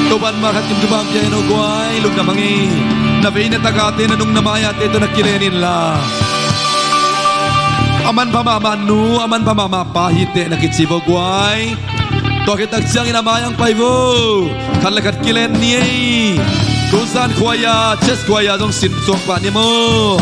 Topa in mah khat kim thupha hong pia hen aw guai, lungdam hang ei. Na vei na tagate, na nung na mai-ate tawh na kilen inla, a manpha mahmah nu, a manpha mahmah pa hi teh na kici vo guai. Tua khit tak ciangin a mai-ah hong pai vo. Khat le khat kilen ni ei. Tuzan khuaia, chest khuaia zong sin suak pah ni maw.